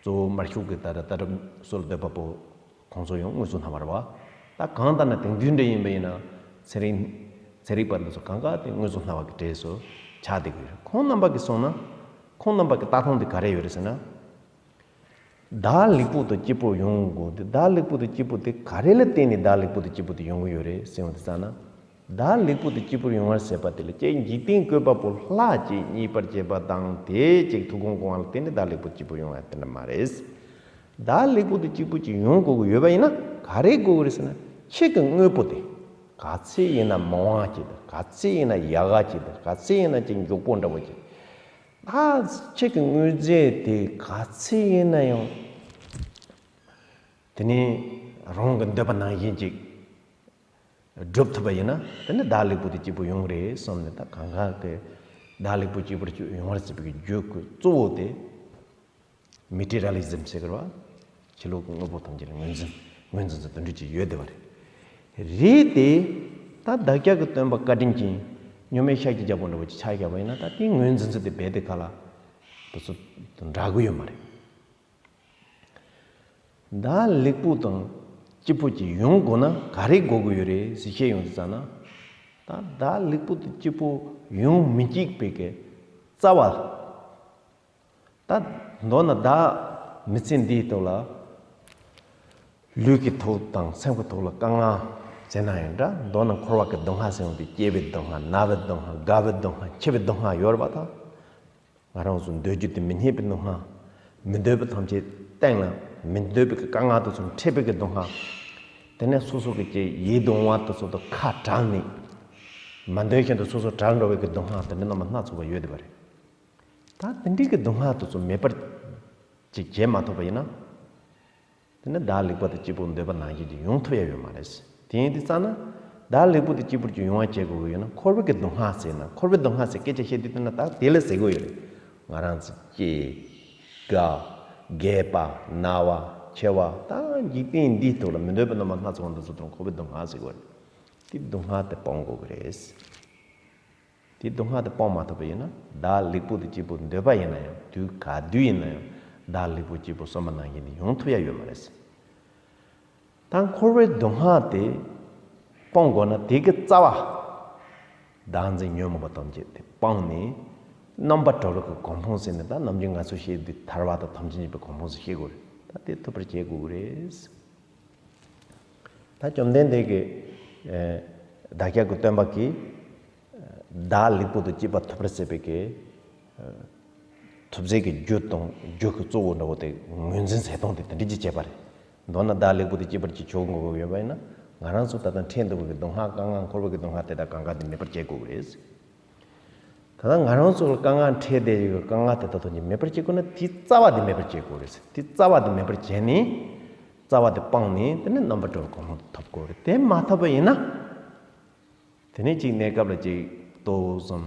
གཙོ་བོ་དམར་ཤོག་གི་ད་ལྟ་ལྟ་གྲུབ་སྲོལ་གཏོད་པ་པོ་ཁོང་ཚོ་ཡང་དངོས་གཙོ་སྨྲ་བ་རེད་བ། ད་གང་ལྟར་ན་དེང་དུས་འདྲ་ཡིན་པ་ཡིན་ན། ཚན་རིག་ཚན་རིག་པ་འདི་ཚོ་གང་ག་དེ་དངོས་གཙོ་སྨྲ་བ་གི་གྲས་སུ་ཆགས་བསྡད་ཀྱི་ཡོད་རེད། ཁོང་རྣམ་པ་གིས་སོང་ན། ཁོང་རྣམ་པ་གི་ལྟ་སྟངས་དེ་ག་རེ་ཡོད་རེད་ཟེར་ན། བདག་ལེགས་པོ་དང་སྐྱིད་པོ་ཡོང་དགོས་ཏེ། བདག་ལེགས་པོ་དང་སྐྱིད་པོ་དེ་ག་རེ་ལ་བརྟེན་ནས་བདག་ལེགས་པོ་དང་སྐྱིད་པོ་དེ་ཡོང་གི་ཡོད་རེད་ཟེར་བ་དེ་ཙ་ན། བདག་ལེགས་པོ་དང་སྐྱིད་པོ་ཡོང་བར་བྱེད་པ་དེ་ལ་ཅིག་འཇིག་རྟེན་བཀོད་པ་པོ་ལྷ་ཅིག་མཉེས་པར་བྱེད་པ་དང་། དེ་ཅིག་ཐུགས་དགོངས་བསྐང་བ་ལ་བརྟེན་ནས་བདག་ལེགས་པོ་སྐྱིད་པོ་ཡོང་བ་དེ་འདྲ་མ་རེད། བདག་ལེགས་པོ་དང་སྐྱིད་པོ་ཅིག་ཡོང་དགོས་ཀྱི་ཡོད་པ་ཡིན་ན་ག་རེ་དགོས་ཀྱི་རེད་ཟེར་ན། ཁྱེད་ཀྱི་དངོས་པོ་དེ་ག་ཚད་ཡིན་ན་མང་བ་ཅིག་དང་། ག་ཚད་ཡིན་ན་ཡག་ག་ཅིག་དང་། ག་ཚད་ཡིན་ན་ཅིག་མགྱོགས་པོ་འདྲ་བོ་ཅིག་ད་ཁྱེད་ཀྱི་དངོས་རྫས་དེ་ག་ཚད་ཡིན་ན་ཡང་། དེ་ནས་རང་གི་འདོད་པ་ནང་བཞིན་ཅིག་སྒྲུབ་ཐུབ་པ་ཡིན་ན། དེ་ནི་བདག་ལེགས་པོ་དང་སྐྱིད་པོ་ཡོང་རེད་བསམ་ནས། ད་གང་ག་གི་བདག་ལེགས་པོ་སྐྱིད་པོ་ཡོང་བར་བྱེད་པའི་རྒྱུ་གཙོ་བོ་དེ་མེ་ཊི་རི་ཡལ་ལི་ཛིམ་ཟེར་གི་རེད་བ། ཕྱི་ལོགས་ཀྱི་དངོས་པོ་ཐམས་ཅད་ལ་ངོས་འཛིན། ངོས་འཛིན་ཟེར་དེ་འདྲ་ཅིག་ཡོད་བསྡད་པ་རེད། རེད་དེ། ད་བདག་ཅག་གི་སྟོན་པ་བཀའ་དྲིན་ཅན་མཉམ་མེད་ཤཱཀྱ་རྒྱལ་པོ་འདྲ་བོ་ཅིག་ཆ་བཞག་པ་ཡིན་ན། ད་དེའི་ངོས་འཛིན་ཚུལ་དེ་རྦད་དེ་ག་ལ་དེ་ཚོ་འདྲ་གི་ཡོད་མ་རེད། བདག་ལེགས་པོ་དང་སྐྱིད་པོ་ཅིག་ཡོང་དགོས་ན་ག་རེ་དགོས་ཀྱི་ཡོད་རེད་ཟེར་བཤད་ཡོང་དུས་ཙ་ན། ད་བདག་ལེགས་པོ་དང་སྐྱིད་པོ་ཡོང་མི་བྱེད་པའི་གི་རྩ་བ། ད་མདོར་ན་བདག་མི་ཚེ་འདིའི་ཐོག་ལ། ལུས་ཀྱི་ཐོག་དང་སེམས་ཀྱི་ཐོག་ལ་དཀའ་ངལ་ཟེར་ན་ཡང་འདྲ། མདོར་ན་འཁོར་བ་གི་སྡུག་བསྔལ་ཟེར་ཡོང་དུས། སྐྱེ་བའི་སྡུག་བསྔལ། ན་བའི་སྡུག་བསྔལ། རྒ་བའི་སྡུག་བསྔལ། འཆི་བའི་སྡུག་བསྔལ་ཡོད་རེད་པ། ད་ང་རང་ཚོ་འདོད་རྒྱུ་དེ་མི་རྙེད་པའི་སྡུག་བསྔལ། མི་འདོད་པ་ཐམས་ཅད་སྟེང་ལ། མི་འདོད་པའི་དཀའ་ངལ་དེ་ཚོ་འཕྲད་པའི་གི་སྡུག་བསྔལ། དེ་ནས་སོ་སོ་གི་ཅིག་ཡིད་དུ་འོང་བ་དེ་ཚོ་དང་ཁ་བྲལ་ནས། མ་འདོད་བཞིན་དུ་སོ་སོ་བྲལ་འགྲོ་བའི་གི་སྡུག་བསྔལ་དེ་འདྲ་རྣམ་པ་སྣ་ཚོགས་པ་ཡོད་བསྡད་པ་རེད། ད་དེ་འདྲའི་གི་སྡུག་བསྔལ་དེ་ཚོ་མེད་པར་ཅིག་བྱེད་མ་ཐུབ་པ་ཡིན་ན། དེ་ནི་བདག་ལེགས་པོ་དང་སྐྱིད་པོ་འདོད་པ་ནང་བཞིན་ཅིག་ཡོང་ཐུབ་ཡ་ཡོད་མ་རེད། དེ་ཡིན་དུས་ཙ་ན། བདག་ལེགས་པོ་དང་སྐྱིད་པོ་ཅིག་ཡོང་བ་བྱེད་དགོས་ཀྱི་ཡོད་ན། འཁོར་བའི་གི་སྡུག་བསྔལ་ཟེར་ན། འཁོར་བའི་སྡུག་བསྔལ་ཟེར་སྐད་ཆ་བཤད་དུས་དེ་ན་ད་དེ་ལ་ཟེར་དགོས་ཡོད་རེད། ང་རང་ཚོ་སྐྱེ། རྒ། རྒས་པ། ན་བ། འཆི་བ། ད་འཇིག་རྟེན་འདིའི་ཐོག་ལ་མི་འདོད་པའི་རྣམ་པ་སྣ་ཚོགས་པ་འདི་ཚོ་དང་འཁོར་བའི་སྡུག་བསྔལ་ཟེར་དགོས་རེད། དེ་སྡུག་བསྔལ་དེ་སྤང་དགོས་ཀྱི་རེད། དེ་སྡུག་བསྔལ་དེ་སྤང་མ་ཐུབ་པ་ཡིན་ན། བདག་ལེགས་པོ་དང་སྐྱིད་པོ་འདོད་པ་ཡིན་ན་ཡང་། དུས་ག་དུས་ཡིན་ན་ཡང་། བདག་ལེགས་པོ་སྐྱིད་པོ་བསམ་པ་ནང་བཞིན་དེ་ཡོང་ཐུབ་ཡ་ཡོད་མ་རེད། ད་འཁོར་བའི་སྡུག་བསྔལ་དེ་སྤང་དགོས་ན། དེ་གི་རྩ་བ། བདག་འཛིན་ཉོན་མོངས་པ་ཐམས་ཅད་དེ་སྤངས་ནས། རྣམ་པ་གྲོལ་བའི་གི་གོ་འཕང་ཟེར་ནས། ད་ནམ་རྒྱུན་ང་ཚོས་བཤད་དུས་ཐར་པ་དང་ཐམས་ཅད་མཁྱེན་པའི་གོ་འཕང་ཟེར་བཤད་དགོས་རེད། ད་དེ་ཐོབ་པར་བྱེད་དགོས་ཀྱི་རེད། བཅོམ་ལྡན་འདས་ཀྱིས་བདག་ཅག་གི་སྟོན་པ་གིས་བདག་ལེགས་པོ་དང་བཅས་པ་ཐོབ་པར་བྱེད་པའི་གི་ཐོབ་བྱེད་ཀྱི་རྒྱུ་དང་རྒྱུ་གི་གཙོ་བོ་འདྲ་བོ་དེ་ངོས་འཛིན་བྱེད་སྟངས་དེ་དེ་འདྲ་ཅིག་བྱས་པ་རེད། མདོར་ན་བདག་ལེགས་པོ་དང་བཅས་པར་ཅིག་ཆོས་དགོས་ཀྱི་ཡོད་པ་ཡིན་ན། ང་རང་ཚོ་ད་ལྟ་འཕྲད་འདུག་པའི་གི་སྡུག་བསྔལ་དཀའ་ངལ་འཁོར་བའི་གི་སྡུག་བསྔལ་དེ་དག་གང་ག་དེ་མེད་པར་བྱེད་དགོས་ཀྱི་རེད། ད་ལྟ་ང་རང་ཚོ་ལ་དཀའ་ངལ་འཕྲད་བསྡད་ཡོད་པའི་དཀའ་ངལ་དེ་དག་ཐམས་ཅད་མེད་པར་བྱེད་དགོས་ན། དེའི་རྩ་བ་དེ་མེད་པར་བྱེད་དགོས་རེད། དེའི་རྩ་བ་དེ་མེད་པར་བྱས་ནས། རྩ་བ་དེ་སྤངས་ནས་དེ་ནས་རྣམ་པར་གྲོལ་བའི་གོ་འཕང་ཐོབ་དགོས་རེད། དེ་མ་ཐོབ་པ་ཡིན་ན། དེ་ནས་གཅིག་གནས་སྐབས་ལ་གཅིག་ལྟོ་ཙམ་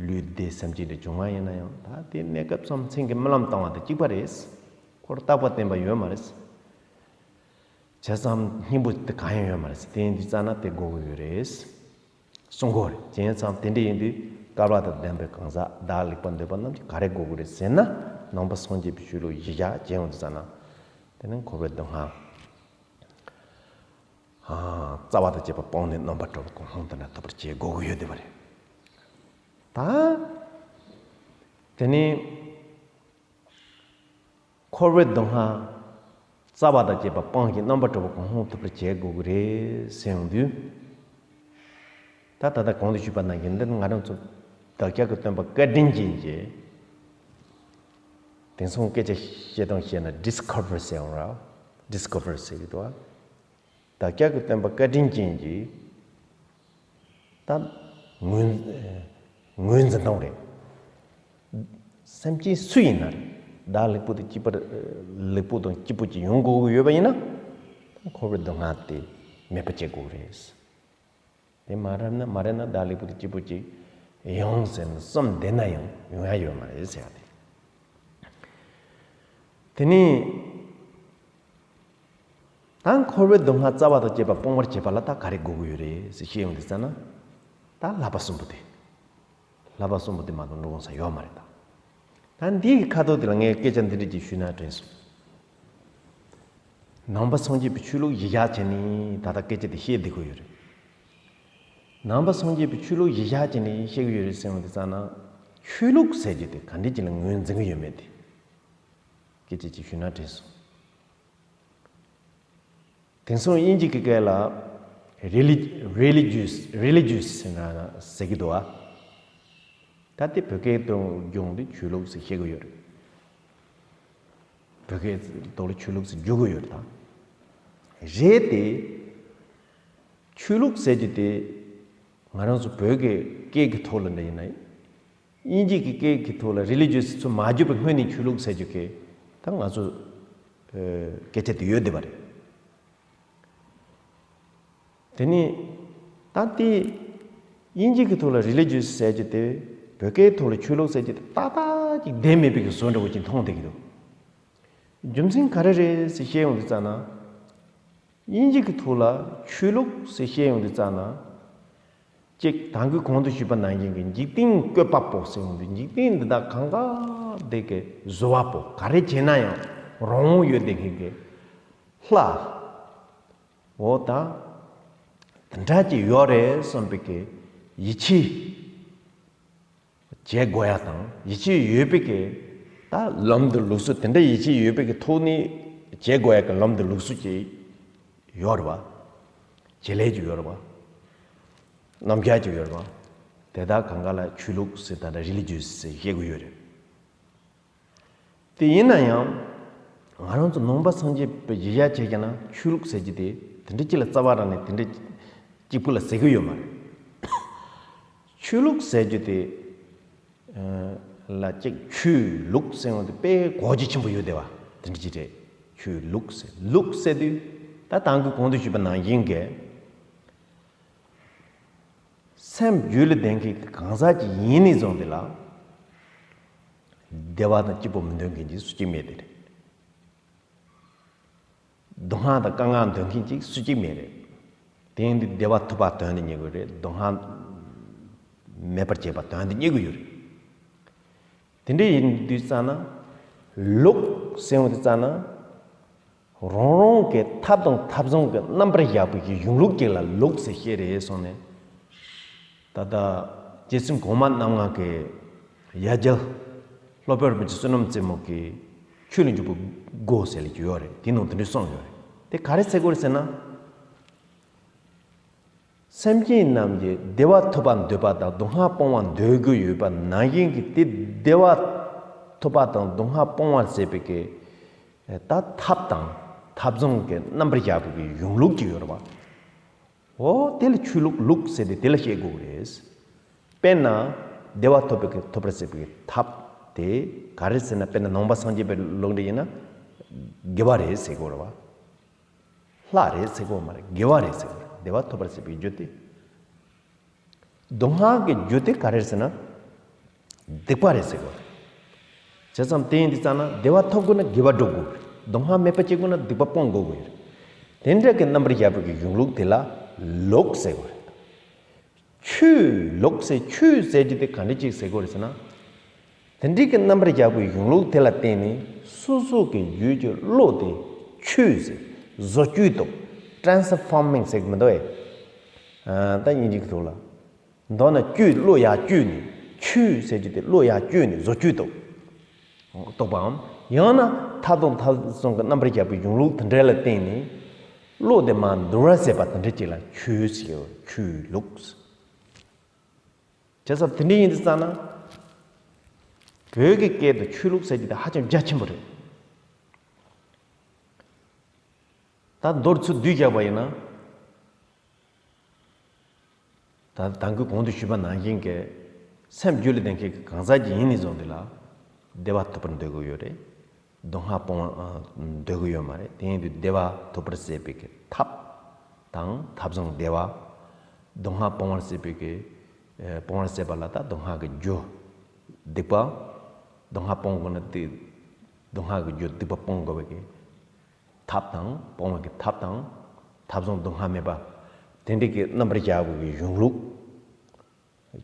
ལུས་བདེ་སེམས་ཅན་དེ་བྱུང་བ་ཡིན་ན་ཡང་། ད་དེ་གནས་སྐབས་ཙམ་མཚན་གྱི་རྨི་ལམ་བཏང་བ་དང་གཅིག་པ་རེད། ཁོར་རྟག་པ་བརྟན་པ་ཡོད་མ་རེད། བྱས་ཙང་སྙིང་པོ་དེ་གང་ཡང་ཡོད་མ་རེད། དེ་ཡིན་དུས་ཙ་ན་དེ་དགོས་ཀྱི་ཡོད་རེད། གསུང་གི་ཡོད་རེད། བྱས་ཙང་དེ་འདྲ་ཡིན་དུས་སྐལ་བ་དང་ལྡན་པའི་གང་ཟག་བདག་ལེགས་པར་འདོད་པ་རྣམས་ཀྱིས་ག་རེ་དགོས་ཀྱི་རེད་ཟེར་ན། ནང་པ་སངས་རྒྱས་པའི་ཆོས་ལུགས་གཞི་བཞག་བྱས་ཡོང་དུས་ཙ་ན། དེ་ནི་འཁོར་བའི་སྡུག་བསྔལ། རྩ་བ་དང་བཅས་པ་སྤངས་ནས་རྣམ་པར་གྲོལ་བའི་གོ་འཕང་དེ་འདྲ་ཐོབ་པར་བྱེད་དགོས་ཀྱི་ཡོད་བསྡད་པ་རེད། ད་དེ་ནི་འཁོར་བའི་སྡུག་བསྔལ་རྩ་བ་དང་བཅས་པ་སྤངས་ཀྱིས་རྣམ་པར་གྲོལ་བའི་གོ་འཕང་ཐོབ་པར་བྱེད་དགོས་ཀྱི་རེད་ཟེར་ཡོང་དུས། ད་ད་ལྟ་གོང་དུ་ཞུས་པ་ནང་བཞིན་འདི་ནི་ང་རང་ཚོ་བདག་ཅག་གི་སྟོན་པ་བཀའ་དྲིན་ཅན་གྱིས། དེང་སང་སྐད་ཆ་བཤད་སྟངས་བཤད་ན་ཌིས་ཁོ་ཝར་ཟེར་ཡོང་ར། ཌིས་ཁོ་ཝར་ཟེར་གྱི་འདུག་ཨ། བདག་ཅག་གི་སྟོན་པ་བཀའ་དྲིན་ཅན་གྱིས་ད་ངོས་ངོས་འཛིན་སྟངས་རེད། སེམས་ཅན་སུ་ཡིན་ན་རེད། བདག་ལེགས་པོ་དང་སྐྱིད་པར་ལེགས་པོ་དང་སྐྱིད་པོ་ཅིག་ཡོང་དགོས་ཀྱི་ཡོད་པ་ཡིན་ན། འཁོར་བའི་སྡུག་བསྔལ་དེ་མེད་པ་བྱེད་དགོས་རེད། དེ་མ་རེད་ན་མ་རེད་ན་བདག་ལེགས་པོ་དང་སྐྱིད་པོ་ཅིག་ཡོང་ཟེར་ནས་བསམ་བསྡད་ན་ཡང་ཡོང་ཡ་ཡོད་མ་རེད་ཟེར་ཡ་དེ། དེ་ནི། ད་འཁོར་བའི་སྡུག་བསྔལ་རྩ་བ་དང་བཅས་པ་སྤོང་བར་བྱེད་པ་ལ་ད་ག་རེ་དགོས་ཀྱི་ཡོད་རེད་ཟེར་བཤད་ཡོང་དུས་ཙ་ན། ད་བསླབ་པ་གསུམ་པོ་དེ། བསླབ་པ་གསུམ་པོ་དེ་མ་གཏོགས་འགྲོ་འོང་ས་ཡོད་མ་རེད་ད། ད་འདིའི་ཁ་ཐོག་དེ་ལ་ངས་སྐད་ཆ་འདི་འདྲ་ཅིག་ཞུས་ན་དྲན་སོང་། ནང་པ་སངས་རྒྱས་པའི་ཆོས་ལུགས་གཞི་བཞག་བྱས་ནས་ད་ལྟ་སྐད་ཆ་དེ་བཤད་བསྡད་ཀྱི་ཡོད་རེད། ནང་པ་སངས་རྒྱས་པའི་ཆོས་ལུགས་གཞི་བཞག་བྱས་ནས་བཤད་ཀྱི་ཡོད་རེད་ཟེར་ཡོང་དུས་ཙ་ན། ཆོས་ལུགས་ཟེར་རྒྱུ་དེ་ག་འདྲ་ཅིག་ལ་ངོས་འཛིན་གྱི་ཡོད་མེད་དེ། སྐད་ཆ་ཅིག་ཞུས་ན་དྲན་སོང་། དེང་སང་དབྱིན་ཇི་གི་སྐད་ལ་རི་ལི་རི་ལི་ཇི་ཡུ་སི་རི་ལི་ཇི་ཡུ་སི་ཟེར་ན་ཟེར་གྱི་འདུག་ཨ། ད་དེ་བོད་སྐད་དུ་སྦྱོང་དུས་ཆོས་ལུགས་ཟེར་བཤད་ཀྱི་ཡོད་རེད། བོད་སྐད་ཐོག་ལ་ཆོས་ལུགས་ཟེར་བསྒྱུར་གྱི་ཡོད་རེད་ད། རེད་དེ། ཆོས་ལུགས་ཟེར་རྒྱུ་དེ་ང་རང་ཚོ་བོད་ཀྱི་སྐད་ཀྱི་ཐོག་ལ་འདྲ་ཡིན་ན། དབྱིན་ཇི་གི་སྐད་ཀྱི་ཐོག་ལ་རི་ལི་ཇི་ཡུ་སི་ཚུར་མ་བསྒྱུར་བའི་སྔོན་ནས་ཆོས་ལུགས་ཟེར་རྒྱུ་གི་ད་ང་ཚོ་སྐད་ཆ་དེ་ཡོད་བསྡད་པ་རེད། དེ་ནི་ད་ལྟའི་དབྱིན་ཇི་གི་ཐོག་ལ་རི་ལི་ཇི་ཡུ་སི་ཟེར་རྒྱུ་དེ་བོད་སྐད་ཐོག་ལ་ཆོས་ལུགས་ཟེར་རྒྱུ་དེ་ཏག་ཏག་ཅིག་བསྡད་མེད་པའི་གི་བཟོ་འདྲ་བོ་ཅིག་མཐོང་བསྡད་ཀྱི་འདུག་རྒྱུ་མཚན་ག་རེ་རེད་ཟེར་བཤད་ཡོང་དུས་ཙ་ན། དབྱིན་ཇི་གི་ཐོག་ལ་ཆོས་ལུགས་ཟེར་བཤད་ཡོང་དུས་ཙ་ན། གཅིག་ད་གིན་གོང་དུ་ཞུས་པ་ནང་བཞིན་གྱི་འཇིག་རྟེན་བཀོད་པ་པོ་ཟེར་ཡོང་དུས། འཇིག་རྟེན་འདི་དག་གང་ག་དེ་གི་བཟོ་བ་པོ་ག་རེ་བྱས་ན་ཡང་རང་དབང་ཡོད་བསྡད་མཁན་གྱི་ལྷ། འོ་ད་དེ་འདྲ་ཅིག་ཡོད་རེད་བསམ་པའི་གི་ཡིད་ཆེས་བྱེད་དགོས་ཡ་དང་། ཡིད་ཆེས་ཡོད་པའི་གི་ད་ལམ་འདི་ལུགས་སྲོལ། དེ་འདྲ་ཡིད་ཆེས་ཡོད་པའི་གི་ཐོག་ནས་བྱེད་དགོས་ཡ་གི་ལམ་འདི་ལུགས་སྲོལ་ཅིག་ཡོད་རེད་བ། བྱེད་ལས་ཅིག་ཡོད་རེད་བ། རྣམ་གཞག་ཅིག་ཡོད་རེད་བ། དེ་དག་གང་ག་ལ་ཆོས་ལུགས་ཟེར་ད་ལྟ་རི་ལི་ཇི་ཡུ་སི་ཟེར་བཤད་ཀྱི་ཡོད་རེད། དེ་ཡིན་ན་ཡང་། ང་རང་ཚོ་ནང་པ་སངས་རྒྱས་པའི་གཞི་བཞག་བྱས་ཀྱང་ན་ཆོས་ལུགས་ཟེར་རྒྱུ་དེ་དེ་འདྲ་ཅིག་ལ་རྩ་བ་རང་ནས་དེ་འདྲ་གཅིག་པུ་ལ་ཟེར་གྱི་ཡོད་མ་རེད། ཆོས་ལུགས་ཟེར་རྒྱུ་དེ་ལ་གཅིག་ཆོས་ལུགས་ཟེར་བ་དེ་དཔེ་གོ་རྒྱུ་ཆེན་པོ་ཡོད་བསྡད་པ་དེ་འདྲ་ཅིག་རེད། ཆོས་ལུགས་ཟེར། ལུགས་ཟེར་དུས་ད་ད་གིན་གོང་དུ་ཞུས་པ་ནང་བཞིན་གྱི། སེམས་རྒྱུད་ལ་ལྡན་མཁན་གྱི་གང་ཟག་ཅིག་ཡིན་ནས་བཟུང་དེ་ལ། བདེ་བ་དང་སྐྱིད་པོ་མི་འདོད་མཁན་ཅིག་སུ་གཅིག་མེད་དེ་རེད། སྡུག་བསྔལ་དང་དཀའ་ངལ་འདོད་མཁན་ཅིག་སུ་གཅིག་མེད་རེད། དེ་ཡིན་དུས་བདེ་བ་ཐོབ་པ་དོན་དུ་གཉེར་གྱི་རེད། སྡུག་བསྔལ་མེད་པར་བྱེད་པ་དོན་དུ་གཉེར་གྱི་ཡོད་རེད། དེ་འདྲ་ཡིན་དུས་ཙ་ན། ལུགས་ཟེར་ཡོང་དུས་ཙ་ན། རང་རང་གི་ཐབས་དང་ཐབས་བཟང་གི་རྣམ་པར་བཞག་པའི་གི་གཞུང་ལུགས་ཅིག་ལ་ལུགས་ཟེར་བཤད་རེད་གསུངས་ནས། ད་ལྟ་རྗེ་བཙུན་གོང་མ་རྣམ་ལྔ་གི་ཡ་གྱལ། སློབ་དཔོན་རིན་པོ་ཆེ་བསོད་ནམས་རྩེ་མོ་གི་ཆོས་ལ་འཇུག་པའི་སྒོ་ཟེར་ལབ་ཀྱི་ཡོད་རེད། དེའི་ནང་དེ་འདྲ་གསུངས་ཡོད་རེད། དེ་ག་རེ་ཟེར་དགོས་རེད་ཟེར་ན། སེམས་ཅན་རྣམས་ཀྱི་བདེ་བ་ཐོབ་པར་འདོད་པ་དང་སྡུག་བསྔལ་སྤོང་བར་འདོད་དགོས་ཡོད་པ་ནང་བཞིན་གྱི་དེ་བདེ་བ་ཐོབ་པ་དང་སྡུག་བསྔལ་སྤོང་བར་བྱེད་པའི་གི་ད་ཐབས་དང་ཐབས་བཟང་གི་རྣམ་པར་བཞག་པའི་གི་གཞུང་ལུགས་ཀྱི་ཡོད་རེད་བ། འོ་དེ་ལ་ཆོས་ལུགས་ལུགས་ཟེར་ཏེ་དེ་ལ་བཤད་དགོས་རེད། དཔེར་ན་བདེ་བ་ཐོབ་པའི་གི་ཐོབ་པར་བྱེད་པའི་གི་ཐབས་དེ་ག་རེ་ཟེར་ན། དཔེར་ན་ནང་པ་སངས་རྒྱས་པའི་ལུགས་འདི་ཡིན་ན་དགེ་བ་རེད་ཟེར་དགོས་རེད་བ། ལྷ་རེད་ཟེར་གོ་མ་རེད། དགེ་བ་རེད་ཟེར་གོ་རེད། བདེ་བ་ཐོབ་པར་བྱེད་པའི་རྒྱུ་དེ། སྡུག་བསྔལ་གྱི་རྒྱུ་དེ་ག་རེ་རེད་ཟེར་ན། སྡིག་པ་རེད་ཟེར་གོ་རེད། བྱས་ཙང་དེ་ཡིན་དུས་ཙང་ན་བདེ་བ་ཐོབ་དགོས་ན་དགེ་བ་སྒྲུབ་དགོས་རེད། སྡུག་བསྔལ་མེད་པ་བྱེད་དགོས་ན་སྡིག་པ་སྤོང་དགོས་ཀྱི་ཡོད་རེད། དེ་འདྲ་གི་རྣམ་པར་བཞག་པའི་གི་གཞུང་ལུགས་དེ་ལ་ལུགས་ཟེར་གོ་རེད། ཆོས་ལུགས་ཟེར། ཆོས་ཟེར་རྒྱུ་དེ་ག་འདྲ་ཅིག་ཟེར་དགོས་རེད་ཟེར་ན། དེ་འདྲའི་གི་རྣམ་པར་བཞག་པའི་གཞུང་ལུགས་དེ་ལ་བརྟེན་ནས་སོ་སོ་གི་རྒྱུད་ཀྱི་བློ་དེ་ཆོས་ཟེར། བཟོ་བཅོས་ཐོག་ཊ་རན་སི་ཕོར་མིང་ཟེར་གི་མི་འདུག་ཨེ། ད་སྙིང་རྗེ་གི་ཐོག་ལ། མདོར་ན་བཅོས། བློ་ཡར་བཅོས་ནས། ཆོས་ཟེར་རྒྱུ་དེ་བློ་ཡར་བཅོས་ནས་བཟོ་བཅོས་ཐོག་རྟོགས་པའམ། ཡང་ན་ཐབས་དང་ཐབས་བཟང་གི་རྣམ་པར་བཞག་པའི་གཞུང་ལུགས་དེ་འདྲ་ལ་བརྟེན་ནས་བློ་དེ་མར་འདུལ་བར་བྱེད་པ་དེ་འདྲ་ཅིག་ལ་ཆོས་ཟེར། ཆོས་ལུགས། བྱས་ཙང་དེ་འདྲ་ཡིན་དུས་ཙང་ན། བོད་ཀྱི་སྐད་དུ་ཆོས་ལུགས་ཟེར་རྒྱུ་དེ་ཧ་ཅང་རྒྱ་ཆེན་པོ་རེད། ད་མདོར་ཚུར་བསྡུས་བཞག་པ་ཡིན་ན། ད་ད་གིན་གོང་དུ་ཞུས་པ་ནང་བཞིན་གྱི་སེམས་རྒྱུད་ལ་ལྡན་མཁན་གྱི་གང་ཟག་ཅིག་ཡིན་ནས་བཟུང་དེ་ལ་བདེ་བ་ཐོབ་པར་འདོད་ཀྱི་ཡོད་རེད། སྡུག་བསྔལ་སྤོང་བ་འདོད་ཀྱི་ཡོད་མ་རེད། དེ་ཡིན་དུས་བདེ་བ་ཐོབ་པར་བྱེད་པའི་གི་ཐབས་དང་ཐབས་བཟང་བདེ་བ། སྡུག་བསྔལ་སྤོང་བར་བྱེད་པའི་གི་ཨེ། སྤོང་བར་བྱེད་པ་ལ་ད་སྡུག་བསྔལ་གྱི་རྒྱུ་སྡིག་པ། སྡུག་བསྔལ་སྤོང་དགོས་ན་དེ་སྡུག་བསྔལ་གྱི་རྒྱུ་སྡིག་པ་སྤོང་དགོས་པའི་གི་ཐབས་དང་། སྤོང་བའི་གི་ཐབས་དང་། ཐབས་བཟང་སྡུག་བསྔལ་མེད་པ། དེ་འདྲའི་གི་རྣམ་པར་བཞག་པའི་གི་གཞུང་ལུགས་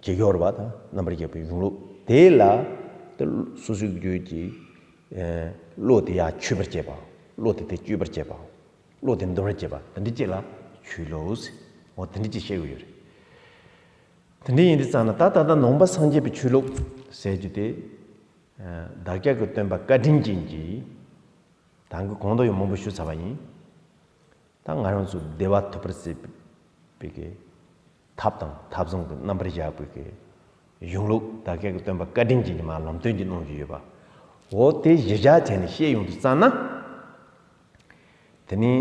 ཀྱི་ཡོད་རེད་བ། ད་རྣམ་པར་བཞག་པའི་གཞུང་ལུགས་དེ་ལ་དེ་སོ་སོའི་རྒྱུད་ཀྱི་ཨེ། བློ་དེ་ཡར་ཆོད་པར་བྱེད་པ། བློ་དེ་དེ་བཅོས་པར་བྱེད་པ། བློ་དེ་འདུལ་བར་བྱེད་པ་དེ་འདྲ་ཅིག་ལ་ཆོས་ལུགས་ཟེར། འོ་དེ་འདྲ་ཅིག་བཤད་ཀྱི་ཡོད་རེད། དེ་འདྲ་ཡིན་དུས་ཙང་ན་ད་ད་ལྟ་ནང་པ་སངས་རྒྱས་པའི་ཆོས་ལུགས་ཟེར་རྒྱུ་དེ། ཨ། བདག་ཅག་གི་སྟོན་པ་བཀའ་དྲིན་ཅན་གྱིས། ད་གིན་གོང་དུ་ཡང་མང་པོ་ཞུས་ཚར་བ་ཡིན། ད་ང་རང་ཚོ་བདེ་བ་ཐོབ་པར་བྱེད་པའི་གི་ཐབས་དང་ཐབས་བཟང་གི་རྣམ་པར་བཞག་པའི་གི་གཞུང་ལུགས་བདག་ཅག་གི་སྟོན་པ་བཀའ་དྲིན་ཅན་གྱིས་མར་ལམ་སྟོན་གྱི་གནང་བཞིན་ཡོད་པ། འོ་དེ་གཞི་བཞག་བྱས་ནས་བཤད་ཡོང་དུས་ཙང་ན། དེ་ནི་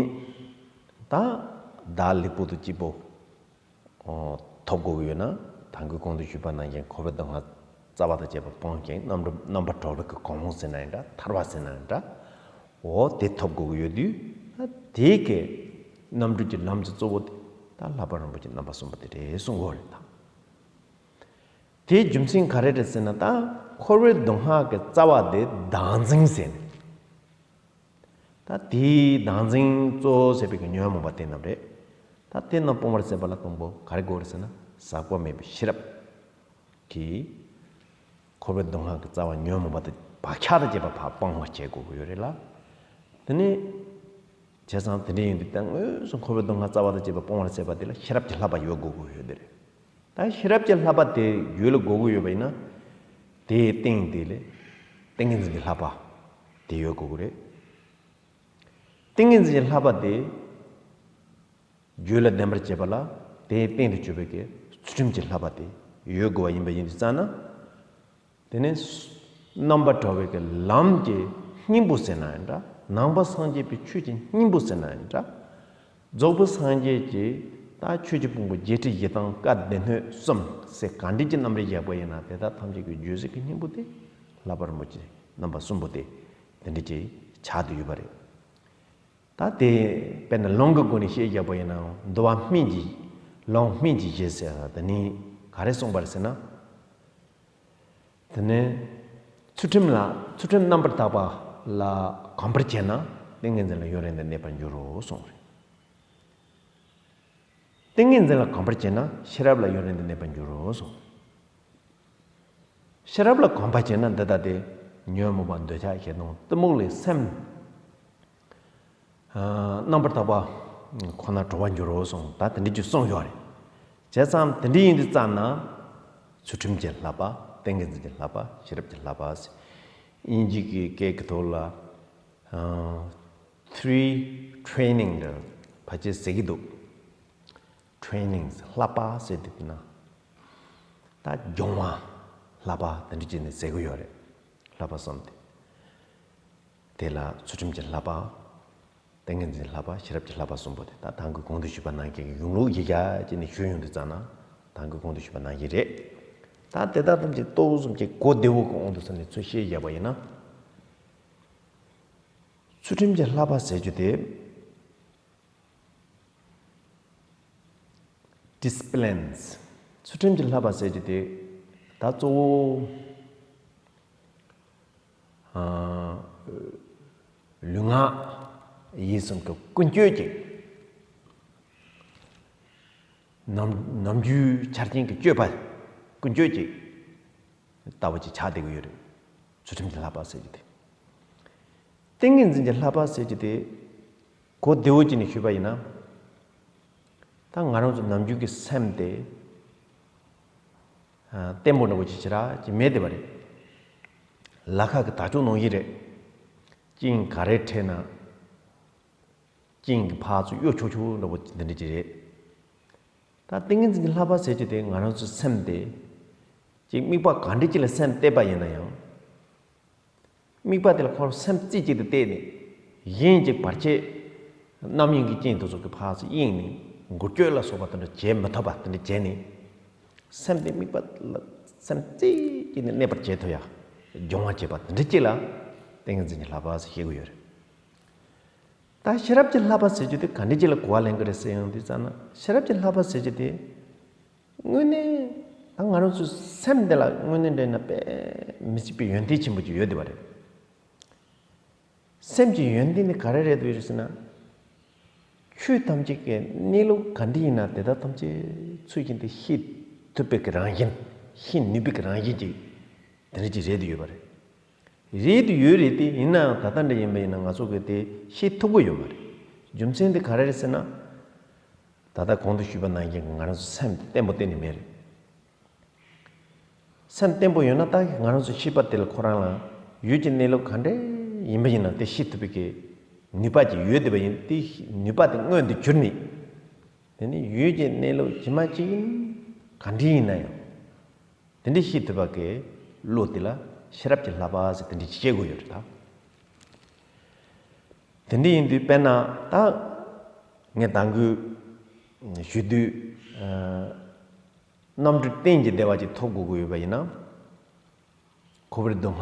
ད་བདག་ལེགས་པོ་དང་སྐྱིད་པོ་ཐོབ་དགོས་ཀྱི་ཡོད་ན། ད་གིན་གོང་དུ་ཞུས་པ་ནང་བཞིན་འཁོར་བའི་སྡུག་བསྔལ་རྩ་བ་དང་བཅས་པ་སྤངས་ཤིང་རྣམ་གྲོལ་རྣམ་པར་གྲོལ་བའི་གི་གོ་འཕང་ཟེར་ན་ཡང་འདྲ། ཐར་པ་ཟེར་ན་ཡང་འདྲ། འོ་དེ་ཐོབ་དགོས་ཀྱི་ཡོད་དུས། ད་དེའི་གི་རྣམ་གྲོལ་གྱི་ལམ་གྱི་གཙོ་བོ་དེ་ད་བསླབ་པ་རིན་པོ་ཆེ་རྣམ་པ་གསུམ་པོ་དེ་རེད་གསུང་གི་ཡོད་རེད་ད། དེའི་རྒྱུ་མཚན་ག་རེ་རེད་ཟེར་ན། ད་འཁོར་བའི་སྡུག་བསྔལ་གྱི་རྩ་བ་དེ་བདག་འཛིན་ཟེར་ནས། ད་དེའི་བདག་འཛིན་གཙོ་བོ་བྱས་པའི་གི་ཉོན་མོངས་པ་དེ་རྣམས་རེད། ད་དེ་རྣམས་སྤོང་བར་བྱེད་པ་ལ་དང་པོ་ག་རེ་དགོས་རེད་ཟེར་ན། ཟག་པ་མེད་པའི་ཤེས་རབ་ཀྱིས་འཁོར་བའི་སྡུག་བསྔལ་གྱི་རྩ་བ་ཉོན་མོངས་པ་དེ་བག་ཆགས་དང་བཅས་པ་ཕར་སྤང་བར་བྱེད་དགོས་ཀྱི་ཡོད་རེད་ལ། དེ་ནས་བྱས་ཙང་དེ་འདྲ་ཡིན་དུས་ད་དངོས་སུ་འཁོར་བའི་སྡུག་བསྔལ་རྩ་བ་དང་བཅས་པ་སྤོང་བར་བྱེད་པ་དེ་ལ་ཤེས་རབ་ཀྱི་བསླབ་པ་ཡོད་དགོས་ཀྱི་ཡོད་དེ་རེད། ད་ཤེས་རབ་ཀྱི་བསླབ་པ་དེ་རྒྱུད་ལ་དགོས་ཀྱི་ཡོད་པ་ཡིན་ན། དེའི་སྟེང་དེ་ལ་ཏིང་ངེ་འཛིན་གྱི་བསླབ་པ་དེ་ཡོད་དགོས་ཀྱི་རེད། ཏིང་ངེ་འཛིན་གྱི་བསླབ་པ་དེ་རྒྱུད་ལ་ལྡན་པར་བྱེད་པ་ལ་དེའི་སྟེང་དུ་གྱུར་པའི་གི་ཚུལ་ཁྲིམས་ཀྱི་བསླབ་པ་དེ་ཡོད་དགོས་པ་ཡིན་པ་ཡིན་དུས་ཙང་ན། དེ་ནས་རྣམ་པར་གྲོལ་བའི་གི་ལམ་གྱི་སྙིང་པོ་ཟེར་ན་ཡང་འདྲ། ནང་པ་སངས་རྒྱས་པའི་ཆོས་ཀྱི་སྙིང་པོ་ཟེར་ན་ཡང་འདྲ། རྫོགས་པའི་སངས་རྒྱས་ཀྱི་ད་ཆོས་ཀྱི་ཕུང་པོ་བརྒྱད་ཁྲི་བཞི་སྟོང་སྐར་སྡེ་སྣོད་གསུམ་ཟེར་ག་འདྲ་ཅིག་རྣམ་པར་བཞག་པ་ཡིན་ན། དེ་དག་ཐམས་ཅད་ཀྱི་རྒྱུད་ཟེར་གྱི་སྙིང་པོ་དེ་བསླབ་པ་རིན་པོ་ཆེ་རྣམ་པ་གསུམ་པོ་དེ་དེ་འདྲ་ཅིག་ཆགས་བསྡད་ཡོད་པ་རེད། ད་དེ་དཔེར་ན་ལུང་གི་སྒོ་ནས་བཤད་བཞག་པ་ཡིན་ན། འདུལ་བ་སྨན་གྱི། ལུང་སྨན་གྱི་གཞི་ཟེར་དེ་ནི་ག་རེ་གསུངས་པ་རེད་ཟེར་ན། དེ་ནས་ཚུལ་ཁྲིམས་ལ། ཚུལ་ཁྲིམས་རྣམ་པར་དག་པ་ལ་གོམས་པར་བྱས་ན་ཏིང་ངེ་འཛིན་ལ་ཡུན་རིང་དུ་གནས་པར་འགྱུར་རོ་གསུངས་རེད། ཏིང་ངེ་འཛིན་ལ་གོམས་པར་བྱས་ན་ཤེས་རབ་ལ་ཡུན་རིང་དུ་གནས་པར་འགྱུར་རོ་གསུངས། ཤེས་རབ་ལ་གོམས་པར་བྱས་ན་འདི་ལྟ་སྟེ། ཉོན་མོངས་པ་འདོད་ཆགས་ཞེ་སྡང་གཏི་མུག་ལས་སེམས་རྣམ་པར་དག་པ་ཁོ་ན་གྲོལ་བར་འགྱུར་རོ་གསུངས། ད་དེ་འདྲ་ཅིག་གསུངས་ཡོད་རེད། བྱས་ཙང་དེ་འདྲ་ཡིན་དུས་ཙང་ན། ཚུལ་ཁྲིམས་ཀྱི་བསླབ་པ། ཏིང་ངེ་འཛིན་གྱི་བསླབ་པ། ཤེས་རབ་ཀྱི་བསླབ་པ། དབྱིན་ཇི་གི་སྐད་ཀྱི་ཐོག་ལ་three training འདྲ་ཕལ་ཆེར་ཟེར་གྱི་འདུག་ཊེ་རེ་ནིང་བསླབ་པ་ཟེར་དུས་དེ་ན། ད་སྦྱོང་བ་བསླབ་པ་དེ་འདྲ་བྱས་ནས་ཟེར་གི་ཡོད་རེད། བསླབ་པ་གསུམ་དེ། དེ་ལ་ཚུལ་ཁྲིམས་ཀྱི་བསླབ་པ། ཏིང་ངེ་འཛིན་བསླབ་པ། ཤེས་རབ་ཀྱི་བསླབ་པ་གསུམ་པོ་དེ། ད་ད་གིན་གོང་དུ་ཞུས་པ་ནང་བཞིན་གྱི་གཞུང་ལུགས་ཡི་གེ་བྱས་ནས་ཞུས་ཡོང་དུས་ཙམ་ན། ད་གིན་གོང་དུ་ཞུས་པ་ནང་བཞིན་རེད། ད་དེ་དག་ཐམས་ཅད་ཏོག་ཙམ་ཅིག་གོ་བདེ་བོ་གི་དབང་དུ་བྱས་ནས་ཚུར་བཤད་བཞག་པ་ཡིན་ན། ཚུལ་ཁྲིམས་ཀྱི་བསླབ་པ་ཟེར་རྒྱུ་དེ། ཌི་སི་པི་ལིན། ཚུལ་ཁྲིམས་ཀྱི་བསླབ་པ་ཟེར་རྒྱུ་དེ། ད་གཙོ་བོ། ཨ། ལུས་ངག་ཡིད་གསུམ་གྱི་ཀུན་སྤྱོད་ཅིག། ནམ་ནམ་རྒྱུན་ཆ་རྐྱེན་གྱི་སྤྱོད་པ་ཀུན་སྤྱོད་ཅིག་ལྟ་བུ་ཅིག་ཆགས་བསྡད་ཀྱི་ཡོད་རེད། ཚུལ་ཁྲིམས་ཀྱི་བསླབ་པ་ཟེར་རྒྱུ་དེ། ཏིང་ངེ་འཛིན་གྱི་བསླབ་པ་ཟེར་རྒྱུ་དེ། གོ་བདེ་བོ་བྱས་ནས་ཞུས་པ་ཡིན་ན། ད་ང་རང་ཚོ་ནམ་རྒྱུན་གྱི་སེམས་དེ། ཨ། བརྟན་པོ་འདྲ་བོ་ཅིག་ཞེ་དྲག་ཅིག་མེད་བསྡད་པ་རེད། ལ་ཁ་གི་དར་ལྕོག་ནང་བཞིན་རེད། གཅིན་ག་རེ་འཕྲད་ན། གཅིན་གྱིས་ཕར་ཚུར་གཡོ་ཆོག་ཆོག་འདྲ་བོ་འདི་འདྲ་ཅིག་རེད། ད་ཏིང་ངེ་འཛིན་གྱི་བསླབ་པ་ཟེར་རྒྱུ་དེ་ང་རང་ཚོའི་སེམས་དེ། ཅིག་དམིགས་པ་ག་འདྲ་ཅིག་ལ་སེམས་གཏད་པ་ཡིན་ན་ཡང་། དམིགས་པ་དེ་ལ་ཁོ་རང་སེམས་རྩེ་གཅིག་ཏུ་གཏད་ནས། གཞན་གྱི་བར་ཆད། རྣམ་གཡེང་གི་རྐྱེན་དེ་ཚོ་གི་ཕར་ཚུར་གཡེངས་ནས། འགུལ་སྐྱོད་ལ་སོགས་པ་དེ་འདྲ་བྱེད་མི་ཐུབ་པ་དེ་འདྲ་བྱས་ནས། སེམས་དེ་དམིགས་པ་ལ་སེམས་རྩེ་གཅིག་ནས་གནས་པར་བྱེད་ཐུབ་ཡ། སྦྱོང་བ་བྱེད་པ་དེ་འདྲ་གཅིག་ལ། ཏིང་ངེ་འཛིན་གྱི་བསླབ་པ་ཟེར་བཤད་ཀྱི་ཡོད་རེད། ད་ཤེས་རབ་ཀྱི་བསླབ་པ་ཟེར་རྒྱུ་དེ་ག་འདྲ་ཅིག་ལ་གོ་བ་ལེན་གྱི་རེད་ཟེར་ཡོང་དུས་ཙམ་ན། ཤེས་རབ་ཀྱི་བསླབ་པ་ཟེར་རྒྱུ་དེ། དངོས་གནས་ད་ང་རང་ཚོའི་སེམས་འདི་ལ་དངོས་གནས་དྲན་ན་དཔེ་མི་སྲིད་པའི་ཡོན་ཏན་ཆེན་པོ་ཅིག་ཡོད་བསྡད་པ་རེད། སེམས་ཀྱི་ཡོན་ཏན་ནི་ག་རེ་རེད་འདུག་ཟེར་ན། ཆོས་ཐམས་ཅད་ཀྱི་གནས་ལུགས་ག་འདྲ་ཡིན་ན་དེ་དག་ཐམས་ཅད་ཚུལ་བཞིན་དུ་ཤེས་ཐུབ་པའི་གི་རང་བཞིན། ཤེས་ནུས་པའི་གི་རང་བཞིན་ཅིག་དེ་འདྲ་ཅིག་རེད་དུ་ཡོད་པ་རེད། རེད་དུ་ཡོད་རེད་དེ། ཡིན་ནའང་ད་ལྟ་འདྲ་ཡིན་པ་ཡིན་ན་ང་ཚོ་གིས་དེ་ཤེས་ཐུབ་ཀྱི་ཡོད་མ་རེད། རྒྱུ་མཚན་དེ་ག་རེ་རེད་ཟེར་ན། ད་ལྟ་གོང་དུ་ཞུས་པ་ནང་བཞིན་གྱི་ང་རང་ཚོ་སེམས་དེ་བརྟན་པོ་གཏན་ནས་མེད་རེད། སེམས་བརྟན་པོ་ཡོད་ན་ད་ང་རང་ཚོ་ཤེས་པ་དེ་ལ་ཁོ་རང་ལ་ཡུལ་གྱི་གནས་ལུགས་ག་འདྲ་ཡིན་པ་ཡིན་ན་དེ་ཤེས་ཐུབ་པའི་གི་ནུས་པ་ཅིག་ཡོད་བསྡད་པ་ཡིན། དེ་ནུས་པ་དེ་མངོན་དུ་གྱུར་ནས། དེ་ནས་ཡུལ་གྱི་གནས་ལུགས་ཇི་མ་ཇི་བཞིན་ག་འདྲ་ཡིན་ན་ཡང་། དེ་འདྲ་ཤེས་ཐུབ་པ་གི་བློ་དེ་ལ་ཤེས་རབ་ཀྱི་བསླབ་པ་ཟེར་དེ་འདྲ་ཅིག་བཤད་དགོས་ཡོད་རེད་ད། དེ་འདྲ་ཡིན་དུས་དཔེར་ན་ད་ངས་ད་གིན་ཞུ་དུས། ཨ། རྣམ་གྲོལ་གཏན་གྱི་བདེ་བ་ཅིག་ཐོབ་དགོས་ཀྱི་ཡོད་པ་ཡིན་ན། འཁོར་བའི་སྡུག་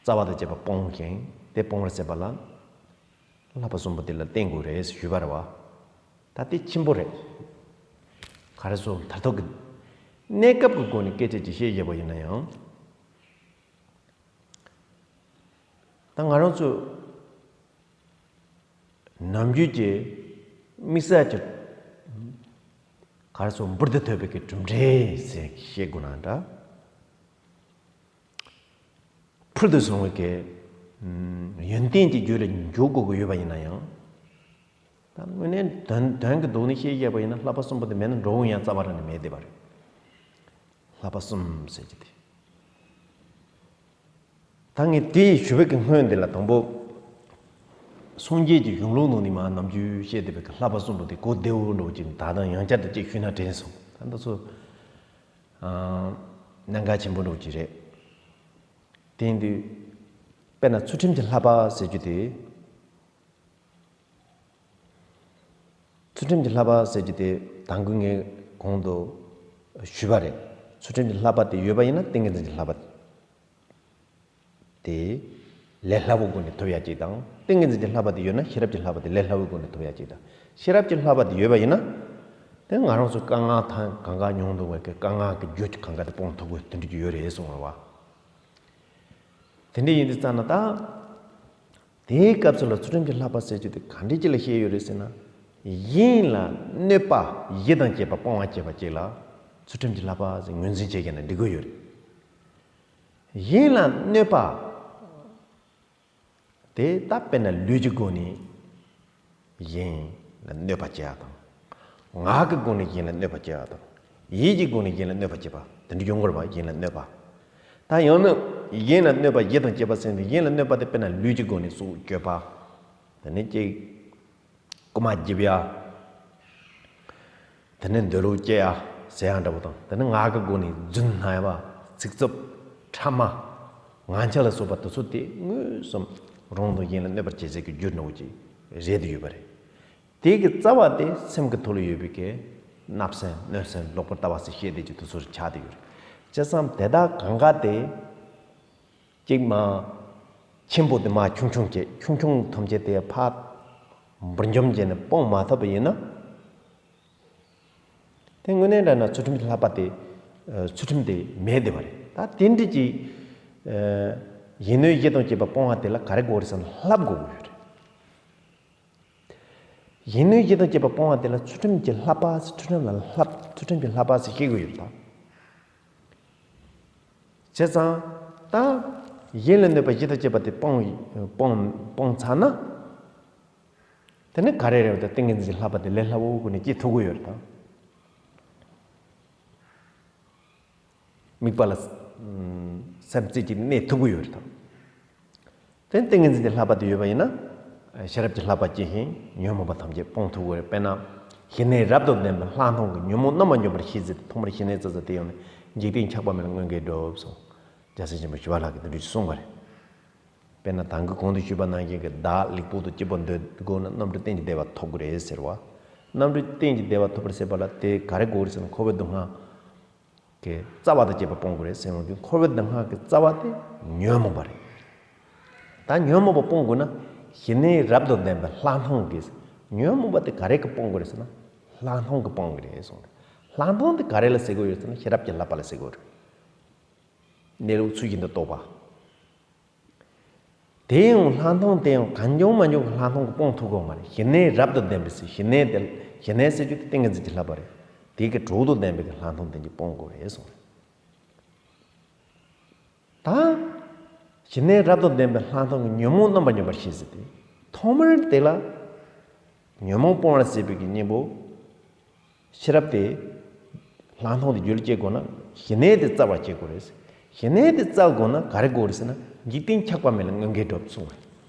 བསྔལ་རྩ་བ་དང་བཅས་པ་སྤོང་ཞིང་དེ་སྤོང་བར་བྱེད་པ་ལ། བསླབ་པ་གསུམ་པོ་དེ་ལ་བརྟེན་དགོས་རེད་ཞུས་པ་རེད་བ། ད་དེ་ཆེན་པོ་རེད། ག་རེ་ཟེར་མཐར་ཐུག་གི་གནས་སྐབས་ཀྱི་སྒོ་ནས་སྐད་ཆ་ཅིག་བཤད་བཞག་པ་ཡིན་ན་ཡང་། ད་ང་རང་ཚོ་ནམ་རྒྱུན་གྱི་དམིགས་བསལ་གྱི་ག་རེ་ཟེར་འབུར་དུ་ཐོན་པའི་གི་གྲུབ་འབྲས་ཟེར་བཤད་དགོས་ན་འདྲ། ཕུལ་དུ་སོང་བའི་གི་ཡོན་ཏན་གྱི་རྒྱུད་ལ་འཇོག་དགོས་ཀྱི་ཡོད་པ་ཡིན་ན་ཡང་། ད་དངོས་གནས་དོན་དོན་གྱི་ཐོག་ནས་བཤད་བཞག་པ་ཡིན་ན་བསླབ་པ་གསུམ་པོ་དེ་མེད་ན་འགྲོ་འོང་ཡང་རྩ་བ་རང་ནས་མེད་བསྡད་པ་རེད། བསླབ་པ་གསུམ་ཟེར་གྱི་དེ། ད་ངས་དེ་ཞུ་བའི་གི་སྔོན་དེ་ལ་དང་པོ། སངས་རྒྱས་ཀྱི་གཞུང་ལུགས་ནང་ནས་མར་ནམ་རྒྱུན་བཤད་བསྡད་པའི་གི་བསླབ་པ་གསུམ་པོ་དེ་གོ་བདེ་བོ་འདྲ་བོ་ཅིག་ད་ལྟ་ཡང་བསྐྱར་དུ་ཅིག་ཞུས་ན་དྲན་སོང་། ད་འདི་ཚོ། ཨ། གནད་འགག་ཆེན་པོ་འདྲ་བོ་ཅིག་རེད། དེ་ཡིན་དུས། དཔེར་ན་ཚུལ་ཁྲིམས་ཀྱི་བསླབ་པ་ཟེར་རྒྱུ་དེ། ཚུལ་ཁྲིམས་ཀྱི་བསླབ་པ་ཟེར་རྒྱུ་དེ་ད་གིན་ངས་གོང་དུ་ཞུས་པ་རེད། ཚུལ་ཁྲིམས་ཀྱི་བསླབ་པ་དེ་ཡོད་པ་ཡིན་ན་ཏིང་ངེ་འཛིན་གྱི་བསླབ་པ་དེ་ལས་སླ་བོའི་སྒོ་ནས་ཐོབ་ཡ་གཅིག་དང་། ཏིང་ངེ་འཛིན་གྱི་བསླབ་པ་དེ་ཡོད་ན་ཤེས་རབ་ཀྱི་བསླབ་པ་དེ་ལས་སླ་བོའི་སྒོ་ནས་ཐོབ་ཡ་གཅིག་དང་། ཤེས་རབ་ཀྱི་བསླབ་པ་དེ་ཡོད་པ་ཡིན་ན། དེ་ང་རང་ཚོ་དཀའ་ངལ་ཐང་གང་ག་མྱོང་འདུག་བས་ཀྱི་དཀའ་ངལ་གྱི་རྒྱུ་གང་ག་དེ་སྤོང་ཐུབ་དགོས་དེ་འདྲ་ཅིག་ཡོད་རེད་གསུངས་པ་བ། དེ་འདྲ་ཡིན་དུས་ཙམ་ན་ད། དེའི་སྐབས་སུ་ལ་ཚུལ་ཁྲིམས་ཀྱི་བསླབ་པ་ཟེར་རྒྱུ་དེ་ག་འདྲ་ཅིག་ལ་བཤད་ཡོད་རེད་ཟེར་ན། གཞན་ལ་གནོད་པ་ཡིད་དང་བཅས་པ་སྤོང་བར་བྱེད་པ་ཅིག་ལ་ཚུལ་ཁྲིམས་ཀྱི་བསླབ་པ་ཟེར་ངོས་འཛིན་བྱེད་མཁན་ལ་འགྲིག་གི་ཡོད་རེད། གཞན་ལ་གནོད་པ་དེ་ད་དཔེར་ན་ལུས་ཀྱི་སྒོ་ནས། གཞན་ལ་གནོད་པ་བྱེད་ཡ་དང་། ངག་གི་སྒོ་ནས་གཞན་ལ་གནོད་པ་བྱེད་ཡ་དང་། ཡིད་ཀྱི་སྒོ་ནས་གཞན་ལ་གནོད་པ་བྱེད་པ་དེ་འདྲ་ཡོང་གི་རེད་པ། གཞན་ལ་གནོད་པ། ད་ཡང་ན་གཞན་ལ་གནོད་པ་ཡིད་དང་བཅས་པ་ཟེར་ནས་གཞན་ལ་གནོད་པ་དེ་དཔེར་ན་ལུས་ཀྱི་སྒོ་ནས་སྲོག་གཅོད་པ། དེ་ནས་ཅིག་རྐུ་མ་རྒྱབ་ཡ། དེ་ནས་འདོད་ལུགས་སྐྱེ་ཡ་ཟེར་ཡ་འདྲ་པོ་དང་། དེ་ནས་ངག་གི་སྒོ་ནས་རྫུན་སྨྲ་བ། ཚིག་རྩུབ། ཕྲ་མ། ངན་ཆ་ལ་སོགས་པ་དེ་ཚོ་དེ་དངོས་སུ་རང་དང་གཞན་ལ་གནོད་པར་བྱེད་ཟེར་གྱི་རྒྱུ་འདྲ་པོ་ཅིག་རེད་དུ་ཡོད་པ་རེད། དེ་གི་རྩ་བ་དེ་སེམས་ཀྱི་ཐོག་ལ་ཡོད་པའི་གི་བརྣབ་སེམས་གནོད་སེམས་ལོག་པར་ལྟ་བ་ཟེར་བཤད་དེ་ཅིག་དེ་ཚོར་ཆགས་དེ་ཡོད་རེད། བྱས་ཙང་དེ་དག་གང་ག་དེ་གཅིག་མ་ཆེན་པོ་དེ་མ་ཆུང་ཆུང་བྱས། ཆུང་ཆུང་ཐམས་ཅད་དེ་ཕར་འབུར་འཇོམས་བྱས་ནས་སྤོང་མ་ཐུབ་པ་ཡིན་ན། དེ་དངོས་གནས་དྲང་ན་ཚུལ་ཁྲིམས་ཀྱི་བསླབ་པ་དེ། ཚུལ་ཁྲིམས་དེ་མེད་བསྡད་པ་རེད། ད་དེ་འདྲ་ཅིག་གཞན་གནོད་གཞན་དང་བཅས་པ་སྤོང་བ་དེ་ལ་ག་རེ་དགོས་རེད་ཟེར་ན་བསླབ་དགོས་ཀྱི་ཡོད་རེད། གཞན་གནོད་གཞན་དང་བཅས་པ་སྤོང་བ་དེ་ལ་ཚུལ་ཁྲིམས་ཀྱི་བསླབ་པ་ཟེར། ཚུལ་ཁྲིམས་ལ་བསླབ། ཚུལ་ཁྲིམས་ཀྱི་བསླབ་པ་ཟེར་བཤད་དགོས་ཡོད་རེད་ད། བྱས་ཙང་ད་གཞན་ལ་གནོད་པ་གཞན་དང་བཅས་པ་དེ་སྤོང་སྤོང་སྤོང་ཚར་ན། དེ་ནི་ག་རེ་རེད་པ། ད་ཏིང་ངེ་འཛིན་གྱི་བསླབ་པ་དེ་ལས་སླ་བོ་སྒོ་ནས་སྐྱེ་ཐུབ་ཀྱི་ཡོད་རེད་ད། དམིགས་པ་ལ་སེམས་རྩེ་གཅིག་གནས་ཐུབ་ཀྱི་ཡོད་རེད་ད། དེ་ཏིང་ངེ་འཛིན་གྱི་བསླབ་པ་དེ་ཡོད་པ་ཡིན་ན། ཤེས་རབ་ཀྱི་བསླབ་པ་སྐྱེ་ཞིང་ཉོན་མོངས་པ་ཐམས་ཅད་སྤོང་ཐུབ་ཀྱི་རེད། དཔེར་ན། ཞི་གནས་རབ་ཏུ་ལྡན་པའི་ལྷག་མཐོང་གིས་ཉོན་མོངས་རྣམ་པར་འཇོམས་པར་ཤེས་ཟེར་ཏེ། ཐོག་མར་ཞི་གནས་རྩ་རྩ་དེ་ཡོང་ནས་འཇིག་རྟེན་ཆགས་པ་མེད་ལ་མངོན་དགས་འགྲུབ་གསུངས། རྒྱལ་སྲས་ཆེན་པོ་ཞི་བ་ལྷ་གིས་དེ་འདྲ་ཞིག་གསུངས་པ་རེད། དཔེར་ན་ད་གིན་གོང་དུ་ཞུས་པ་ནང་བཞིན་གྱི་བདག་ལེགས་པོ་དང་སྐྱིད་པོ་འདོད་དགོས་ན་རྣམ་གྲོལ་གཏན་གྱི་བདེ་བ་ཐོབ་དགོས་རེད་ཟེར་བ། རྣམ་གྲོལ་གཏན་གྱི་བདེ་བ་ཐོབ་པར་བྱེད་པ་ལ་དེ་ག་རེ་དགོས་རེད་ཟེར་ན། འཁོར་བའི་སྡུག་བསྔལ་གྱི་རྩ་བ་དང་བཅས་པ་སྤོང་དགོས་རེད་ཟེར་འོང་དུས། འཁོར་བའི་སྡུག་བསྔལ་གྱི་རྩ་བ་དེ་ཉོན་མོངས་པ་རེད། ད་ཉོན་མོངས་པ་སྤོང་དགོས་ན་ཞི་གནས་རབ་ཏུ་ལྡན་པའི་ལྷག་མཐོང་གིས། ཉོན་མོངས་པ་དེ་ག་རེ་གིས་སྤོང་དགོས་རེད་ཟེར་ན། ལྷག་མཐོང་གིས་སྤོང་དགོས་རེད་གསུངས་རེད། ལྷག་མཐོང་དེ་ག་རེ་ལ་ཟེར་དགོས་ཡོད་ཟེར་ན། ཤེས་རབ་ཀྱི་བསླབ་པ་ལ་ཟེར་དགོས་རེད། གནས་ལུགས་ཚུལ་བཞིན་དུ་རྟོགས་པ། དེ་ཡང་ལྷག་མཐོང་དེ་ཡང་གང་བྱུང་མང་བྱུང་གི་ལྷག་མཐོང་གིས་སྤོང་ཐུབ་ཀྱི་ཡོད་མ་རེད། ཞི་གནས་རབ་ཏུ་ལྡན་པའི་ཟེར། ཞི་གནས་དེ། ཞི་གནས་ཟེར་རྒྱུ་དེ་ཏིང་ངེ་འཛིན་གྱི་བསླབ་པ་རེད། དེ་གིས་དྲུག་ཏུ་ལྡན་པའི་གི་ལྷག་མཐོང་དེ་གིས་སྤོང་དགོས་རེད་གསུངས་རེད། ད་ཞི་གནས་རབ་ཏུ་ལྡན་པའི་ལྷག་མཐོང་གིས་ཉོན་མོངས་རྣམ་པར་འཇོམས་པར་ཤེས་ཟེར་ཏེ། ཐོག་མར་དེ་ལ་ཉོན་མོངས་སྤོང་བར་བྱེད་པའི་གི་གཉེན་པོ། ཤེས་རབ་དེ། ལྷག་མཐོང་དེ་རྒྱུད་ལ་སྐྱེ་དགོས་ན་ཞི་གནས་དེ་རྩ་བར་བྱེད་དགོས་རེད། ཞི་གནས་དེ་རྩ་དགོས་ན་ག་རེ་དགོས་རེད་ཟེར་ན། འཇིག་རྟེན་ཆགས་པ་མེད་ལ་མངོན་དགས་འགྲུབ་གསུངས་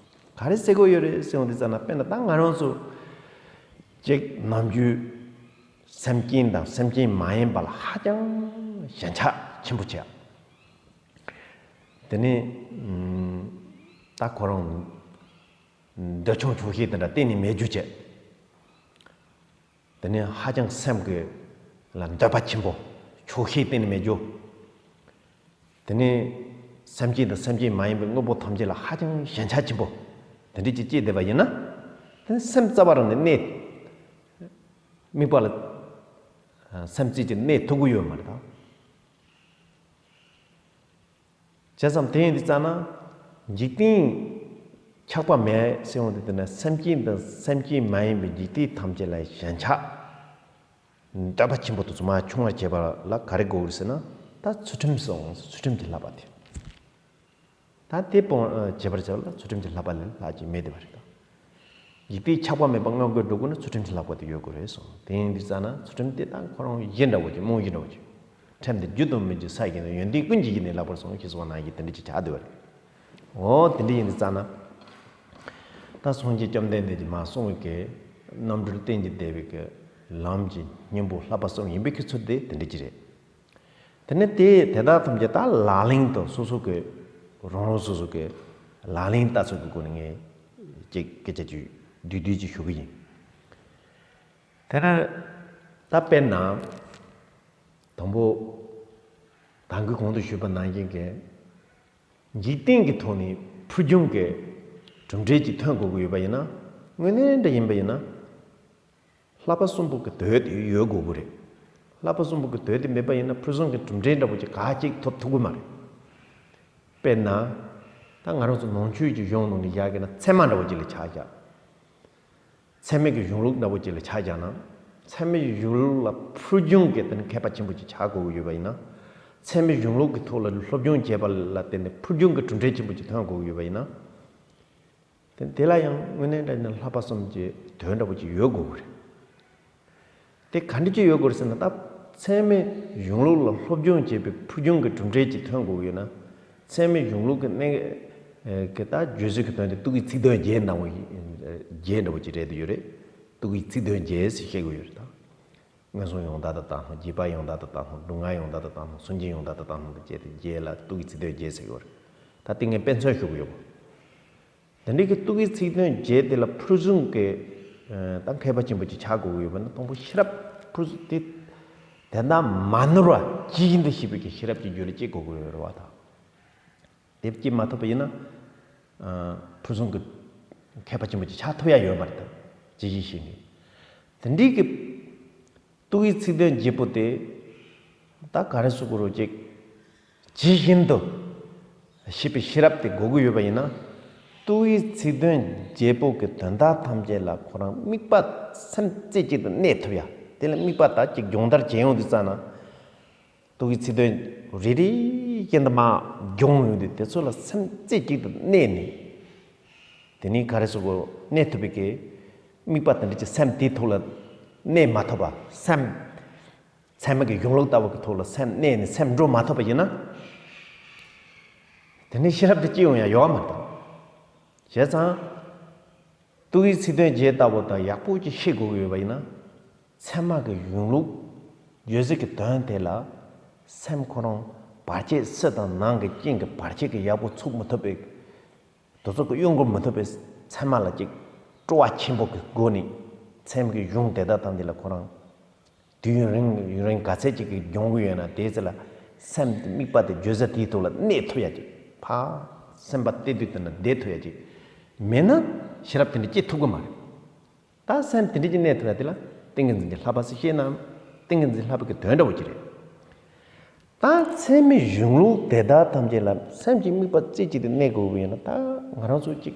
པ་རེད། ག་རེ་ཟེར་དགོས་ཡོད་རེད་ཟེར་འོང་དུས་ཙ་ན། དཔེར་ན་ད་ང་རང་ཚོ་ཅིག་ནམ་རྒྱུན་སེམས་ཅན་དང་སེམས་ཅན་མ་ཡིན་པ་ལ་ཧ་ཅང་ཞེན་ཆགས་ཆེན་པོ་བྱས། དེ་ནས་ད་ཁོ་རང་འདོད་ཆུང་ཆོག་ཤེས་དེ་འདྲ་གཏན་ནས་མེད་རྒྱུ་བྱས། དེ་ནས་ཧ་ཅང་སེམས་ཀྱི་ལ་འདོད་པ་ཆེན་པོ། ཆོག་ཤེས་གཏན་ནས་མེད་རྒྱུ། དེ་ནས་སེམས་ཅན་དང་སེམས་ཅན་མ་ཡིན་པའི་དངོས་པོ་ཐམས་ཅད་ལ་ཧ་ཅང་ཞེན་ཆགས་ཆེན་པོ། དེ་འདྲ་ཅིག་སྐྱེས་བསྡད་པ་ཡིན་ན། དེ་ནས་སེམས་རྩ་བ་རང་ནས་གནས། དམིགས་པ་ལ་སེམས་རྩེ་གཅིག་གནས་ཐུབ་ཀྱི་ཡོད་མ་རེད་ད། བྱས་ཙང་དེ་ཡིན་དུས་ཙ་ན། འཇིག་རྟེན་ཆགས་པ་མེད་ཟེར་འོང་དུས། དེ་ན་སེམས་ཅན་དང་སེམས་ཅན་མ་ཡིན་པའི་འཇིག་རྟེན་ཐམས་ཅད་ལ་ཞེན་ཆགས། འདོད་པ་ཆེན་པོ་དེ་ཚོ་མར་ཆུང་བར་བྱེད་པ་ལ་ག་རེ་དགོས་རེད་ཟེར་ན། ད་ཚུལ་ཁྲིམས་སོང་། ཚུལ་ཁྲིམས་ཀྱི་བསླབ་པ་དེ། ད་དེ་སྤོང་བྱེད་པར་བྱ་བ་ལ་ཚུལ་ཁྲིམས་ཀྱི་བསླབ་པ་ལས་ལྷག་ཅིག་མེད་བསྡད་པ་རེད་ད། འཇིག་རྟེན་ཆགས་པ་མེད་པ་མངོན་དགས་འགྲུབ་དགོས་ན་ཚུལ་ཁྲིམས་ཀྱི་བསླབ་པ་དེ་ཡོད་དགོས་རེད་གསུངས། དེ་ཡིན་དུས་ཙ་ན་ཚུལ་ཁྲིམས་དེ་ད་ཁོ་རང་གཞི་འདྲ་བོ་ཅིག་རྨང་གཞི་འདྲ་བོ་ཅིག་ཁྲིམས་དེ་རྒྱུ་དང་མི་རྒྱུ་ས་བཞིན་དུ། ཡོན་ཏན་ཀུན་གྱི་གཞི་ནི་ལེགས་པར་བསྲུང་། ཞེས་གསུངས་པ་ནང་བཞིན་དེ་འདྲ་ཅིག་ཆགས་བསྡད་པ་རེད། འོ་དེ་འདྲ་ཡིན་དུས་ཙ་ན། ད་སངས་རྒྱས་བཅོམ་ལྡན་འདས་ཀྱིས་མར་གསུངས་པའི་གི་རྣམ་གྲོལ་གཏན་གྱི་བདེ་བའི་གི་ལམ་གྱི་གཉེན་པོ་བསླབ་པ་གསུམ་ཡིན་པའི་གི་ཚུལ་དེ་དེ་འདྲ་ཅིག་རེད། དེ་ནས་དེ་དེ་དག་ཐམས་ཅད་ད་ལག་ལེན་དུ་སོ་སོ་གི་རང་རང་སོ་སོ་གི་ལག་ལེན་བསྟར་ཚུལ་གྱི་སྒོ་ནས་ངས་ཅིག་སྐད་ཆ་ཅིག་བསྡུས་བསྡུས་ཅིག་ཞུ་གི་ཡིན། དེ་ནས་ད་དཔེར་ན། དང་པོ། ད་གིན་གོང་དུ་ཞུས་པ་ནང་བཞིན་གྱི་འཇིག་རྟེན་གྱི་ཐོག་ནས་ཕུལ་བྱུང་གི་གྲུབ་འབྲས་ཅིག་ཐོན་དགོས་ཀྱི་ཡོད་པ་ཡིན་ན། དངོས་གནས་འདྲ་ཡིན་པ་ཡིན་ན། བསླབ་པ་གསུམ་པོ་གི་དོད་དེ་ཡོད་དགོས་ཀྱི་རེད། བསླབ་པ་གསུམ་པོ་གི་དོད་དེ་མེད་པ་ཡིན་ན་ཕུལ་བྱུང་གི་གྲུབ་འབྲས་འདྲ་པོ་ཅིག་ག་ཅིག་ཐོབ་ཐུབ་ཀྱི་མ་རེད། དཔེར་ན། ད་ང་རང་ཚོ་ནང་ཆོས་ཀྱི་གཞུང་ནང་ནས་བཞག་གི་ན་ཚད་མ་འདྲ་པོ་ཅིག་ལ་ཆ་བཞག་ཚད་མའི་གི་གཞུང་ལུགས་འདྲ་པོ་ཅིག་ལ་ཆ་བཞག་ན། ཚད་མའི་གཞུང་ལུགས་ལ་ཕུལ་བྱུང་གི་དེ་ནི་མཁས་པ་ཆེན་པོ་ཅིག་ཆགས་དགོས་ཀྱི་ཡོད་པ་ཡིན་ན། ཚད་མའི་གཞུང་ལུགས་ཀྱི་ཐོག་ལ་སློབ་སྦྱོང་བྱས་པ་ལ་བརྟེན་ནས་ཕུལ་བྱུང་གི་གྲུབ་འབྲས་ཆེན་པོ་ཅིག་ཐོན་དགོས་ཀྱི་ཡོད་པ་ཡིན་ན། དེ་དེ་ལ་ཡང་དངོས་གནས་དྲང་གནས་བསླབ་པ་གསུམ་གྱི་དོན་འདྲ་པོ་ཅིག་ཡོད་དགོས་ཀྱི་རེད། དེ་ག་འདྲ་ཅིག་ཡོད་དགོས་རེད་ཟེར་ན། ད་ཚད་མའི་གཞུང་ལུགས་ལ་སློབ་སྦྱོང་བྱས་པའི་ཕུལ་བྱུང་གི་གྲུབ་འབྲས་ཅིག་ཐོན་དགོས་ཀྱི་ཡོད་ན། ཚད་མའི་གཞུང་ལུགས་ཀྱི་གནད་ཀྱི་ད་བརྗོད་ཚུལ་གྱི་དོན་དེ་ཏོག་དབྱིབས་ཚིག་དོན་བརྒྱད་འདྲ་པོ་ཞིག་བརྒྱད་འདྲ་པོ་ཅིག་རེད་དུ་ཡོད་རེད། ཏོག་དབྱིབས་ཚིག་དོན་བརྒྱད་ཟེར་བཤད་དགོས་ཡོད་རེད་ད། ངན་སོང་ཡང་དག་ཏུ་བལྟ་སྣང་། སྡིག་པ་ཡང་དག་ཏུ་བལྟ་སྣང་། སྡུག་བསྔལ་ཡང་དག་ཏུ་བལྟ་སྣང་། སུན་འབྱིན་ཡང་དག་ཏུ་བལྟ་སྣང་དུ་བྱས་ཏེ་བརྒྱད་ལ་ཐུགས་ཀྱི་ཚིག་དོན་བརྒྱད་ཟེར་གྱི་ཡོད་རེད། ད་དེ་ངས་དཔེ་མཚོན་ཞུ་གི་ཡོད། དེ་འདྲའི་གི་ཐུགས་ཀྱི་ཚིག་དོན་བརྒྱད་དེ་ལ་ཕུན་སུམ་གྱི་ད་མཁས་པ་ཆེན་པོ་ཅིག་ཆགས་དགོས་ཀྱི་ཡོད་པ་ན། དང་པོ་ཤེས་རབ་ཕུན་སུམ་དེ་དེ་དག་མ་ནོར་བ་ཇི་བཞིན་དུ་ཤེས་པའི་གི་ཤེས་རབ་ཀྱི་རྒྱུད་ལ་སྐྱེ་དགོས་ཀྱི་ཡོད་རེད་བ། ད་དེ་སྐྱེ་མ་ཐུབ་པ་ཡིན་ན་ཕུན་སུམ་གྱི་མཁས་པ་ཆེན་པོ་ཅིག་ཆགས་ཐུབ་ཡ་ཡོད་མ་རེད། ད་ཇི་བཞིན་ཤེས་ནས་དེ་འདྲའི་གི་ཐུགས་ཀྱི་ཚིག་དོན་བརྒྱད་པོ་དེ་ད་ག་རེ་ཟེར་དགོས་རེད། ཅིག་ཇི་བཞིན་དུ་ཤེས་པའི་ཤེས་རབ་དེ་དགོས་ཀྱི་ཡོད་པ་ཡིན་ན། ཐུགས་ཀྱི་ཚིག་དོན་བརྒྱད་པོ་གི་དོན་དག་ཐམས་ཅད་ལ་ཁོ་རང་དམིགས་པ་སེམས་རྩེ་གཅིག་ཏུ་གནས་ཐུབ་ཡ། དེ་ལ་དམིགས་པ་ད་ཅིག་སྦྱོང་བརྡར་བྱེད་ཡོང་དུས་ཙ་ན། ཐུགས་ཀྱི་ཚིག་དོན་རེ་རེ་བཞིན་དུ་མར་སྦྱོང་ཡོང་དུས་དེ་ཚོ་ལ་སེམས་རྩེ་གཅིག་ཏུ་གནས་ནས། དེ་ནས་ག་རེ་ཟེར་དགོས། གནས་ཐུབ་པའི་གི་དམིགས་པ་དེ་འདྲ་ཅིག་སེམས་དེའི་ཐོག་ལ་གནས་མ་ཐུབ་པ། སེམས་ཚད་མ་གི་གཞུང་ལུགས་ལྟ་བུ་གི་ཐོག་ལ་སེམས་གནས་ནས་སེམས་འགྲོ་མ་ཐུབ་པ་ཡིན་ན། དེ་ནས་ཤེས་རབ་དེ་སྐྱེ་ཡོང་ཡ་ཡོད་མ་རེད། བྱས་ཙང་ཐུགས་ཀྱི་ཚིག་དོན་བརྒྱད་ལྟ་བུ་དག་ཡག་པོ་ཅིག་ཤེས་དགོས་ཀྱི་ཡོད་པ་ཡིན་ན། ཚད་མ་གི་གཞུང་ལུགས་བརྗོད་གཞི་གི་དོན་དེ་ལ་སེམས་ཁོ་རང་བར་ཆད་ཕྱི་དང་ནང་གི་རྐྱེན་གྱི་བར་ཆད་ཀྱིས་ཡག་པོ་ཚུགས་མི་ཐུབ་པའི། དེ་ཚོ་གི་གཡོ་འགུལ་མི་ཐུབ་པའི་ཚད་མ་ལ་ཅིག་སྤྲོ་བ་ཆེན་པོ་གི་སྒོ་ནས་ཚད་མ་གི་གཞུང་དེ་དག་ཐམས་ཅད་ལ་ཁོ་རང་དུས་ཡུན་རིང་ཡུན་རིང་ག་ཚད་ཅིག་གི་སྦྱོང་གི་ཡོད་ན། དེའི་ཚེ་ལ་སེམས་དེ་དམིགས་པ་དེ་བརྗོད་བྱ་དེའི་ཐོག་ལ་གནས་ཐུབ་ཡ་ཅིག་ཕར་སེམས་པ་གཏད་དུས་དེ་ན་བསྡད་ཐུབ་ཡ་ཅིག་མེད་ན་ཤེས་རབ་དེ་འདྲ་སྐྱེ་ཐུབ་ཀྱི་མ་རེད། ད་སེམས་དེ་འདྲ་ཅིག་གནས་ཐུབ་ཡ་དེ་ལ་ཏིང་ངེ་འཛིན་གྱི་བསླབ་པ་ཟེར། ཤེས་ནའང་ཏིང་ངེ་འཛིན་བསླབ་པའི་གི་དོན་འདྲ་བོ་ཅིག་རེད། ད་ཚད་མའི་གཞུང་ལུགས་དེ་དག་ཐམས་ཅད་ལ་སེམས་ཀྱི་དམིགས་པ་རྩེ་གཅིག་ཏུ་གནས་དགོས་པ་ཡིན་ན། ད་ང་རང་ཚོ་ཅིག་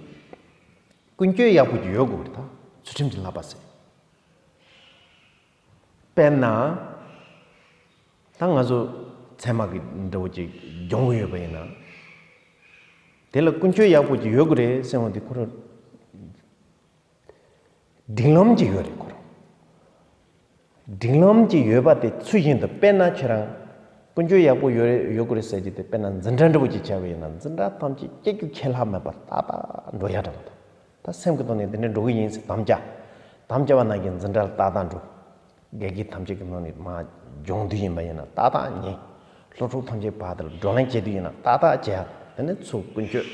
ཀུན་སྤྱོད་ཡག་པོ་ཅིག་ཡོད་དགོས་རེད། ད་ཚུལ་ཁྲིམས་ཀྱི་བསླབ་པ་ཟེར། དཔེར་ན། ད་ང་ཚོ་ཚད་མ་གི་འདྲ་བོ་ཅིག་སྦྱོང་གི་ཡོད་པ་ཡིན་ན། དེ་ལ་ཀུན་སྤྱོད་ཡག་པོ་ཅིག་ཡོད་དགོས་རེད་ཟེར་བ་འདི་ཁོ་རང་སྒྲིག་ལམ་ཅིག་ཡོད་རེད། ཁོ་རང་སྒྲིག་ལམ་ཅིག་ཡོད་པ་དེ་ཚུལ་བཞིན་དུ། དཔེར་ན་ཁྱེད་རང་ཀུན་སྤྱོད་ཡག་པོ་ཡོད་རེད་ཡོད་དགོས་རེད་ཟེར་གྱི་དེ། དཔེར་ན་འཛིན་གྲྭ་འདྲ་བོ་ཅིག་བྱས་པ་ཡིན་ན། འཛིན་གྲྭ་ཐམས་ཅད་སྐྱེ་རྒྱུ་ཁས་ལྷག་མེད་པར་ཏག་ཏག་འགྲོ་ཡ་འདྲ་བོ་དང་། ད་སེམས་ཀྱི་ཐོག་ནས་འདི་འདྲ་འགྲོ་གི་ཡིན་ཟེར་དམ་བཅའ། དམ་བཅའ་བ་ནང་བཞིན་འཛིན་གྲྭ་ལ་ཏག་ཏག་འགྲོ། དགེ་རྒན་ཐམས་ཅད་ཀྱི་ནང་ནས་མར་སྦྱོང་དུས་ཡིན་པ་ཡིན་ན་ཏག་ཏག་ཉན། སློབ་ཕྲུག་ཐམས་ཅད་བར་དུ་བགྲོ་གླེང་བྱེད་དུས་ཡིན་ན་ཏག་ཏག་བྱེད། དེ་ནས་ཚུར་ཀུན་སྤྱོད།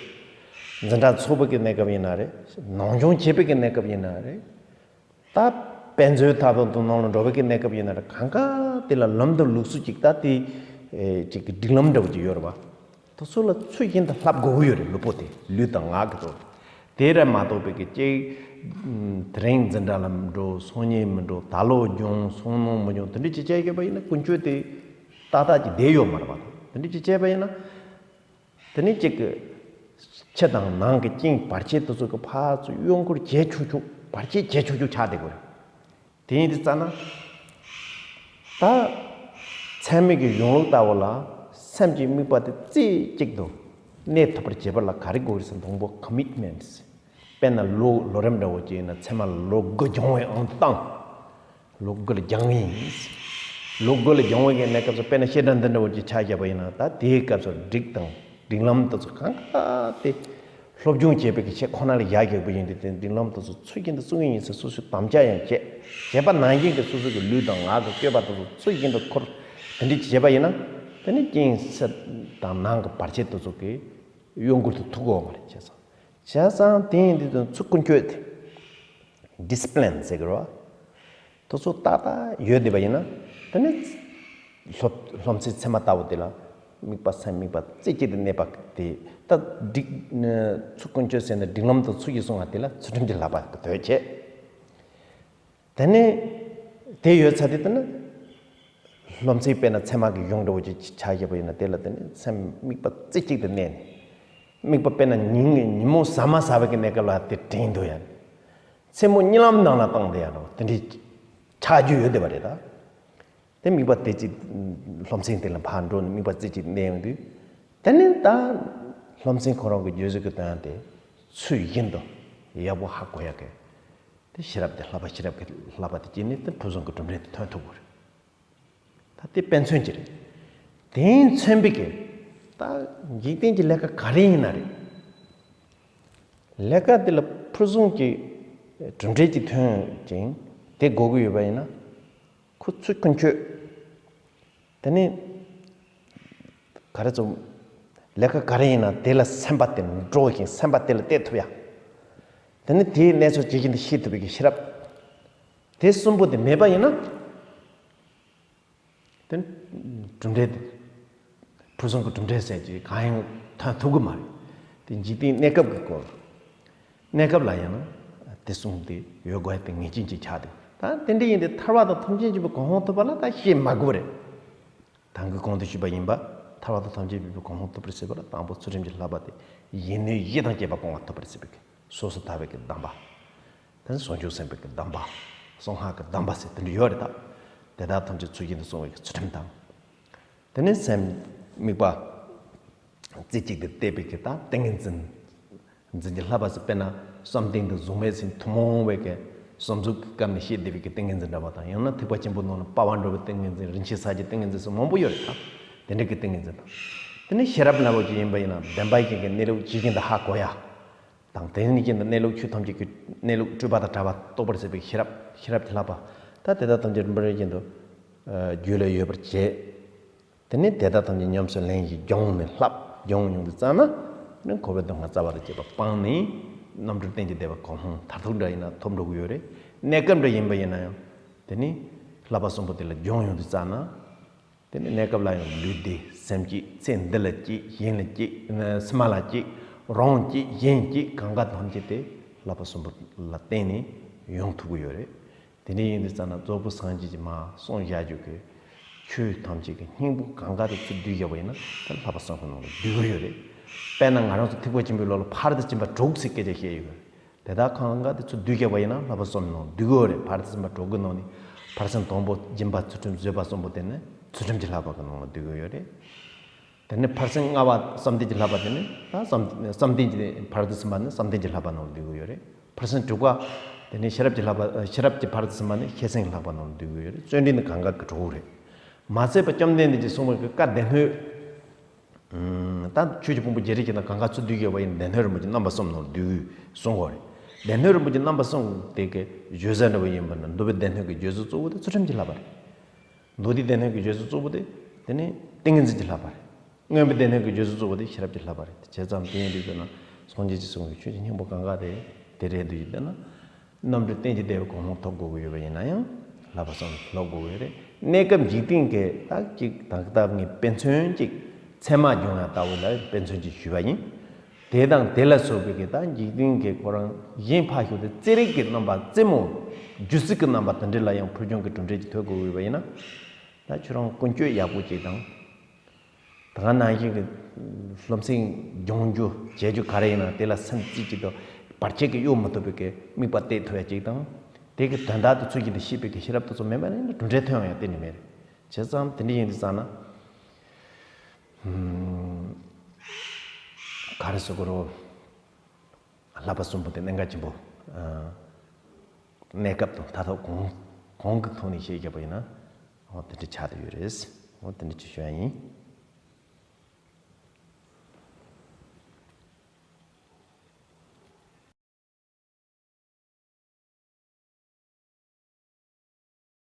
འཛིན་གྲྭ་ཚོགས་པ་གི་གནས་སྐབས་ཡིན་ན་རེད། ནང་སྦྱོང་བྱེད་པའི་གི་གནས་སྐབས་ཡིན་ན་རེད། ད་དཔེ་མཛོད་ལྟ་བུ་དང་ནང་ལ་འགྲོ་བའི་གི་གནས་སྐབས་ཡིན་ན་རེད། གང་ག་དེ་ལ་ལམ་དང་ལུགས་སྲོལ་ཅིག་ད་དེ་ཨེ་ཅིག་གི་སྒྲིག་ལམ་འདྲ་བོ་ཅིག་ཡོད་རེད་བ། དེ་ཚོ་ལ་ཚུལ་བཞིན་དུ་བསླབ་དགོས་ཀྱི་ཡོད་རེད། ལུས་པོ་དེ། ལུས་དང་ངག་གི་ཐོག་དེ་རེད་མ་གཏོགས་པའི་གི་ཅིག་དེ་རིང་འཛིན་གྲྭ་ལ་མི་འགྲོ། སང་ཉིན་མི་འགྲོ། ད་ལོ་སྦྱོང་། སང་ཉིན་མི་སྦྱོང་། དེ་འདྲ་ཅིག་བྱས་ཡོད་པ་ཡིན་ན་ཀུན་སྤྱོད་དེ་ཏག་ཏག་ཅིག་བསྡད་ཡོད་མ་རེད་བ། དེ་འདྲ་ཅིག་བྱས་པ་ཡིན་ན། དེ་ནས་གཅིག་གི་ཕྱི་དང་ནང་གི་རྐྱེན་བར་ཆད་དེ་ཚོ་གི་ཕར་ཚུར་གཡོ་འགུལ་བྱེད་ཆོག་ཆོག་བར་ཆད་བྱེད་ཆོག་ཆོག་ཆགས་བསྡད་དགོས་རེད། དེ་ཡིན་དུས་ཙ་ན། ད་ཚད་མའི་གི་གཞུང་ལུགས་ལྟ་བུ་ལ་སེམས་ཀྱི་དམིགས་པ་དེ་རྩེ་གཅིག་ཏུ་གནས་ཐུབ་པར་བྱེད་པ་ལ་ག་རེ་དགོས་རེད་ཟེར་ན། དང་པོ་ཀོ་མིཊ་མེན་ཊི། དཔེར་ན་ལོ་ལོ་རིམ་འདྲ་བོ་ཅིག་ཡིན་ན། ཚད་མ་ལ་ལོ་དགུ་སྦྱོང་བའི་ཨང་དང་། ལོ་དགུ་ལ་སྦྱང་གི་ཡིན། ལོ་དགུ་ལ་སྦྱང་བའི་གནས་སྐབས་སུ་དཔེར་ན་བཤད་གྲྭ་འདི་འདྲ་བོ་ཅིག་ཆ་བཞག་པ་ཡིན་ན། ད་དེའི་སྐབས་སུ་སྒྲིག་དང་སྒྲིག་ལམ་དེ་ཚོ་གང་ག་དེ་སློབ་སྦྱོང་བྱེད་པའི་གི་ཆེད་ཁོ་ན་ལ་ཡར་བཞག་པ་ཡིན་དུས། དེ་སྒྲིག་ལམ་དེ་ཚོ་ཚུལ་བཞིན་དུ་བསྲུང་གི་ཡིན་ཟེར་སོ་སོས་དམ་བཅའ་ཡང་བྱས། བྱས་པ་ནང་བཞིན་གྱི་སོ་སོ་གི་ལུས་དང་ངག་གི་སྤྱོད་པ་དེ་ཚོ་ཚུལ་བཞིན་དུ་འཁོར། དེ་འདྲ་བྱས་པ་ཡིན་ན། དེ་ནི་རྐྱེན་ཕྱི་དང་ནང་གི་བར་ཆད་དེ་ཚོ་གི་གཡོ་འགུལ་དུ་ཐུག་གི་ཡོད་མ་རེད། བྱས་ཙང་། བྱས་ཙང་དེ་ཡིན་དུས་དེ་ཚོ་ཀུན་སྤྱོད་དེ། ཌི་སི་པི་ལིན་ཟེར་གི་རེད་བ། དེ་ཚོ་ཏག་ཏག་ཡོད་བསྡད་པ་ཡིན་ན། དེ་ནི་སློབ་སློབ་ཚན་ཚད་མ་ལྟ་བུ་དེ་ལ་དམིགས་པ་སེམས་དམིགས་པ་རྩེ་གཅིག་ཏུ་གནས་པ་དེ། ད་སྒྲིག་ཚུལ་ཀུན་སྤྱོད་ཟེར་ན་སྒྲིག་ལམ་དང་ཚུལ་གྱིས་བསྲུང་བ་དེ་ལ་ཚུལ་ཁྲིམས་ཀྱི་བསླབ་པ་གི་དོད་བྱས། དེ་ནས་དེ་ཡོད་ཚར་དུས་དེ་ནི་སློབ་ཚན་དཔེར་ན་ཚད་མ་གི་གཞུང་འདྲ་བོ་ཅིག་ཆ་བཞག་པ་ཡིན་ན། དེ་ལ་དེ་ནི་སེམས་དམིགས་པ་རྩེ་གཅིག་ཏུ་གནས་ནས། དམིགས་པ་དཔེར་ན་ཉིན་ཉིན་མོ་ཟ་མ་ཟ་བའི་གི་གནས་སྐབས་ལ་དེ་དྲན་འདུག་ཡ། མཚན་མོ་གཉིད་ལམ་ནང་ལ་བཏང་བསྡད་ཡ་འདྲ་བོ་དེ་འདྲའི་ཆགས་རྒྱུ་ཡོད་བསྡད་པ་རེད། ད་དེ་དམིགས་པ་དེ་གཅིག་སློབ་ཚན་དེ་ལ་ཕར་འགྲོ་ནས་དམིགས་པ་རྩེ་གཅིག་གནས་ཡོང་དུས། དེ་ནས་ད་སློབ་ཚན་ཁོ་རང་གི་བརྗོད་གཞི་གི་དོན་དེ་ཚུལ་བཞིན་དུ་ཡག་པོ་ཧ་གོ་ཡག་གི། དེ་ཤེས་རབ་དེ་བསླབ་པ། ཤེས་རབ་ཀྱི་བསླབ་པ་དེ་སྐྱེས་ནས་དེ་ཕུན་སུམ་གྱི་གྲུབ་འབྲས་དེ་ཐོན་ཐུབ་དགོས་རེད། ད་དེ་དཔེ་མཚོན་གྱི་རེད། དེ་མཚོན་པའི་གི་ད་འཇིག་རྟེན་གྱི་ལས་ཀ་ག་རེ་ཡིན་ན་རེད། ལས་ཀ་དེ་ལ་ཕུན་སུམ་གྱི་གྲུབ་འབྲས་ཀྱི་ཐོན་ཅིང་དེ་དགོས་ཀྱི་ཡོད་པ་ཡིན་ན། ཁོ་ཚོས་ཀུན་སྤྱོད། དེ་ནི་ག་རེ་ཚོ་ལས་ཀ་ག་རེ་ཡིན་ན་དེ་ལ་སེམས་པ་དེ་འགྲོ་ཞིང་སེམས་པ་དེ་ལ་གཏད་ཐུབ་ཡ། དེ་ནི་དེའི་གནས་ཚུལ་ཇི་བཞིན་དུ་ཤེས་ཐུབ་པའི་ཤེས་རབ། དེ་གསུམ་པོ་དེ་མེད་པ་ཡིན་ན། དེ་ནི་གྲུབ་འབྲས་དེ། ཕུན་སུམ་གྱི་གྲུབ་འབྲས་ཟེར་གྱི་གང་ཡང་ཐོན་ཐུབ་ཀྱི་མ་རེད། དེ་འཇིག་རྟེན་གནས་སྐབས་ཀྱི་སྐོར། གནས་སྐབས་ལ་ཡང་ན་དེ་གསུམ་དེ་ཡོད་དགོས་དེ་ངེས་ཅན་གྱི་ཆ་དེ། ད་དེ་འདྲ་ཡིན་དེ་ཐར་པ་དང་ཐམས་ཅད་མཁྱེན་པའི་གོ་འཕང་ཐོབ་པ་ལ་ད་བཤད་མ་དགོས་རེད། ད་གིན་གོང་དུ་ཞུས་པ་ཡིན་པ། ཐར་པ་དང་ཐམས་ཅད་མཁྱེན་པའི་གོ་འཕང་ཐོབ་པར་བྱེད་པ་ལ་དང་པོ་ཚུལ་ཁྲིམས་ཀྱི་བསླབ་པ་དེ་ཡིད་གནོད་བཞི་དང་བཅས་པ་སྤོང་བ་ཐོབ་པར་བྱེད་པའི་སོ་སོ་ཐར་པའི་གི་གདམས་པ། དེ་ནི་ཟུང་འཇུག་སེམས་དཔའི་གི་གདམས་པ། གསང་སྔགས་ཀྱི་གདམས་པ་ཟེར་དེ་འདྲ་ཡོད་རེད་ད། དེ་དག་ཐམས་ཅད་ཚུལ་བཞིན་དུ་བསྲུང་བའི་གི་ཚུལ་ཁྲིམས་དང་། དེ་ནི་སེམས་དམིགས་པ་རྩེ་གཅིག་ཏུ་གཏད་པའི་གི་ད་ཏིང་ངེ་འཛིན། འཛིན་གྱི་བསླབ་པ་ཟེར་དཔེར་ན་བསམ་གཏན་དུ་གཟུགས་མེད་ཟིན་ཐུན་མོང་བའི་གི་བསམ་གཟུགས་ཀྱི་སྐབས་ནས་བཤད་བསྡད་པའི་གི་ཏིང་ངེ་འཛིན་འདྲ་བ་དང་། ཡང་ན་ཐེག་པ་ཆེན་པོའི་ནང་ལ་དཔའ་བར་འགྲོ་བའི་ཏིང་ངེ་འཛིན། རིན་ཆེན་གསལ་བྱེད་ཏིང་ངེ་འཛིན་སོགས་མང་པོ་ཡོད་རེད་ད། དེ་འདྲ་གི་ཏིང་ངེ་འཛིན་དང་། དེ་ནི་ཤེས་རབ་ལྟ་བུ་ཅིག་ཡིན་པ་ཡིན་ན་བདེན་པ་ཅན་གྱི་གནས་ལུགས་ཇི་བཞིན་དུ་ཧ་གོ་ཡ། དང་དེ་ནི་ཀྱི་གནས་ལུགས་ཆོས་ཐམས་ཅད་ཀྱི་གནས་ལུགས་སྤྲོས་པ་དང་བྲལ་བ་རྟོགས་པར་བྱེད་པའི་ཤེས་རབ། ཤེས་རབ་ཀྱི་བསླབ་པ། ད་དེ་དག་ཐམས་ཅད་རིམ་པར་བཞིན་དུ་རྒྱུད་ལ་ཡོད་པར་བྱེད། དེ་ནས་དེ་དག་ཐམས་ཅད་ཉམས་སུ་ལེན་ཞིང་སྦྱོང་ནས་བསླབ། སྦྱོང་ཡོང་དུས་ཙམ་ན་ནི་འཁོར་བའི་སྡུག་བསྔལ་རྩ་བ་ལ་བཅད་པ་སྤངས་ནས་རྣམ་གྲོལ་གཏན་གྱི་བདེ་བ་གོ་འཕང་མཐར་ཐུག་འདྲ་ཡིན་ན་ཐོབ་འགྲོ་གི་ཡོད་རེད། གནས་སྐབས་འདྲ་ཡིན་པ་ཡིན་ན་ཡང་དེ་ནི་བསླབ་པ་གསུམ་པོ་དེ་ལ་སྦྱོང་ཡོང་དུས་ཙམ་ན། དེ་ནི་གནས་སྐབས་ལ་ཡང་ལུས་བདེ་སེམས་སྐྱིད། ཚེ་འདི་ལ་སྐྱིད། གཞན་ལ་སྐྱིད། སེམས་ལ་སྐྱིད། རང་སྐྱིད་གཞན་སྐྱིད་གང་ག་ཐམས་ཅད་དེ་བསླབ་པ་གསུམ་པོ་ལ་བརྟེན་ནས་ཡོང་ཐུབ་ཀྱི་ཡོད་རེད། དེ་འདྲ་ཡིན་དུས་ཙམ་ན་རྫོགས་པའི་སངས་རྒྱས་ཀྱིས་མར་གསུངས་བཞག་རྒྱུ་གི་ཆོས་ཐམས་ཅད་ཀྱི་སྙིང་པོ་གང་ག་དེ་ཚུར་བསྡུས་བཞག་པ་ཡིན་ན་ད་བསླབ་པ་གསུམ་གྱི་ནང་ལ་འདུས་ཀྱི་ཡོད་རེད། དཔེར་ན་ང་རང་ཚོ་ཐེག་པ་ཆེན་པོའི་ལོ་ལ་ཕར་དང་ཕྱིན་པ་དྲུག་ཟེར་སྐད་ཆ་བཤད་ཡོད་རེད། དེ་དག་གང་ག་དེ་ཚུར་བསྡུས་བཞག་པ་ཡིན་ན་བསླབ་པ་གསུམ་ནང་འདུས་ཀྱི་ཡོད་རེད། ཕར་དང་ཕྱིན་པ་དྲུག་གི་ནང་ནས་ཕར་ཕྱིན་དང་པོ་སྦྱིན་པ་ཚུལ་ཁྲིམས་བཟོད་པ་གསུམ་པོ་དེ་ནི་ཚུལ་ཁྲིམས་ཀྱི་བསླབ་པ་གི་ནང་ལ་འདུས་ཀྱི་ཡོད་རེད། དེ་ནས་ཕར་ཕྱིན་ལྔ་པ་བསམ་གཏན་གྱི་བསླབ་པ་དེ་ནི་ད་བསམ་བསམ་གཏན་གྱི་ཕར་དུ་ཕྱིན་པ་ནི་བསམ་གཏན་གྱི་བསླབ་པ་ནང་ལ་འདུས་ཀྱི་ཡོད་རེད། ཕར་ཕྱིན་དྲུག་པ་དེ་ནི་ཤེས་རབ་ཀྱི་བསླབ་པ། ཤེས་རབ་ཀྱི་ཕར་དུ་ཕྱིན་པ་ནི་ཤེས་བཞིན་གྱི་བསླབ་པ་ནང་ལ་འདུས་ཀྱི་ཡོད་རེད། བརྩོན་འགྲུས་ནི་གང་ག་གི་གྲོགས་རེད། མ་ཚད་པ་བཅོམ་ལྡན་འདས་ཀྱིས་གསུངས་པའི་བཀའ་སྡེ་སྣོད། ད་ཆོས་ཀྱི་ཕུང་པོ་བརྒྱད་ཁྲི་བཞི་སྟོང་གང་ག་ཚུར་བསྡུས་ཡོད་པ་ཡིན་ན་སྡེ་སྣོད་རིན་པོ་ཆེ་རྣམ་པ་གསུམ་ནང་ལ་འདུས་གསུངས་པ་རེད། སྡེ་སྣོད་རིན་པོ་ཆེ་རྣམ་པ་གསུམ་དེ་གི་བརྗོད་བྱ་འདྲ་བོ་ཡིན་པ་ན་མདོ་སྡེ་སྣོད་ཀྱི་བརྗོད་བྱ་གཙོ་བོ་དེ་ཚུལ་ཁྲིམས་ཀྱི་བསླབ་པ་རེད། མདོ་སྡེ་སྡེ་སྣོད་ཀྱི་བརྗོད་བྱ་གཙོ་བོ་དེ་དེ་ནི་ཏིང་ངེ་འཛིན་གྱི་བསླབ་པ་རེད། མངོན་པའི་སྡེ་སྣོད་ཀྱི་བརྗོད་བྱ་གཙོ་བོ་དེ་ཤེས་རབ་ཀྱི་བསླབ་པ་རེད། བྱས་ཙང་དེ་ཡིན་དུས་ཙམ་ན་སངས་རྒྱས་ཀྱིས་གསུངས་པའི་ཆོས་ཀྱི་སྙིང་པོ་གང་ག་དེ་དེ་རེད་འདུག་ཡིན་ན། རྣམ་གྲོལ་གཏན་གྱི་བདེ་བའི་གོ་འཕང་ཐོབ་དགོས་ཀྱི་ཡོད་པ་ཡིན་ན་ཡང་བསླབ་པ་གསུམ་སློབ་དགོས་ཀྱི་རེད། གནས་སྐབས་འཇིག་རྟེན་གྱི་ད་ཅིག་ད་ལྟ་ངས་དཔེ་མཚོན་ཅིག་ཚད་མ་སྦྱོང་ཡ་ལྟ་བུ་ལ་དཔེ་མཚོན་ཅིག་ཞུས་པ་ཡིན། དེ་དང་དེ་ལ་སོགས་པའི་གི་ད་འཇིག་རྟེན་གྱི་ཁོ་རང་གཞན་ཕར་ཞོག་དེ་རྩེ་རིགས་ཀྱི་རྣམ་པ། རྩེ་མོ་རྒྱུ་སྲིད་ཀྱི་རྣམ་པ་དེ་འདྲ་ལ་ཡང་ཕུར་སྦྱོང་གི་གྲུབ་འབྲས་ཅིག་ཐོབ་དགོས་ཀྱི་ཡོད་པ་ཡིན་ན། ད་ཁྱོད་རང་ཀུན་སྤྱོད་ཡག་པོ་ཅིག་དང་། ད་ག་ནང་བཞིན་གྱི་སློབ་ཚན་སྦྱོང་རྒྱུ་བྱེད་རྒྱུ་ག་རེ་ཡིན་ན་དེ་ལ་སེམས་རྩེ་གཅིག་ཏུ་བར་ཆད་ཀྱིས་གཡོལ་མི་ཐུབ་པའི་གི་དམིགས་པ་གཏད་ཐུབ་ཡ་གཅིག་དང་། དེ་གི་དོན་དག་དེ་ཚུལ་བཞིན་དུ་ཤེས་པའི་གི་ཤེས་རབ་དེ་ཚོ་མེད་པ་ཡིན་ན་གྲུབ་འབྲས་ཐོན་ཡ་གཏན་ནས་མེད་རེད། བྱས་ཙང་དེ་འདྲ་ཡིན་དུས་ཙང་ན། ག་རེ་ཟེར་དགོས་རེད། བསླབ་པ་གསུམ་པོ་དེ་གནད་འགག་ཆེན་པོ། གནས་སྐབས་དང་མཐར་ཐུག་གང་གང་གི་ཐོག་ནས་བཤད་བཞག་པ་ཡིན་ན། འོ་དེ་འདྲ་ཆགས་བསྡད་ཡོད་རེད། འོ་དེ་འདྲ་ཅིག་ཞུ་ཡ་ཡིན།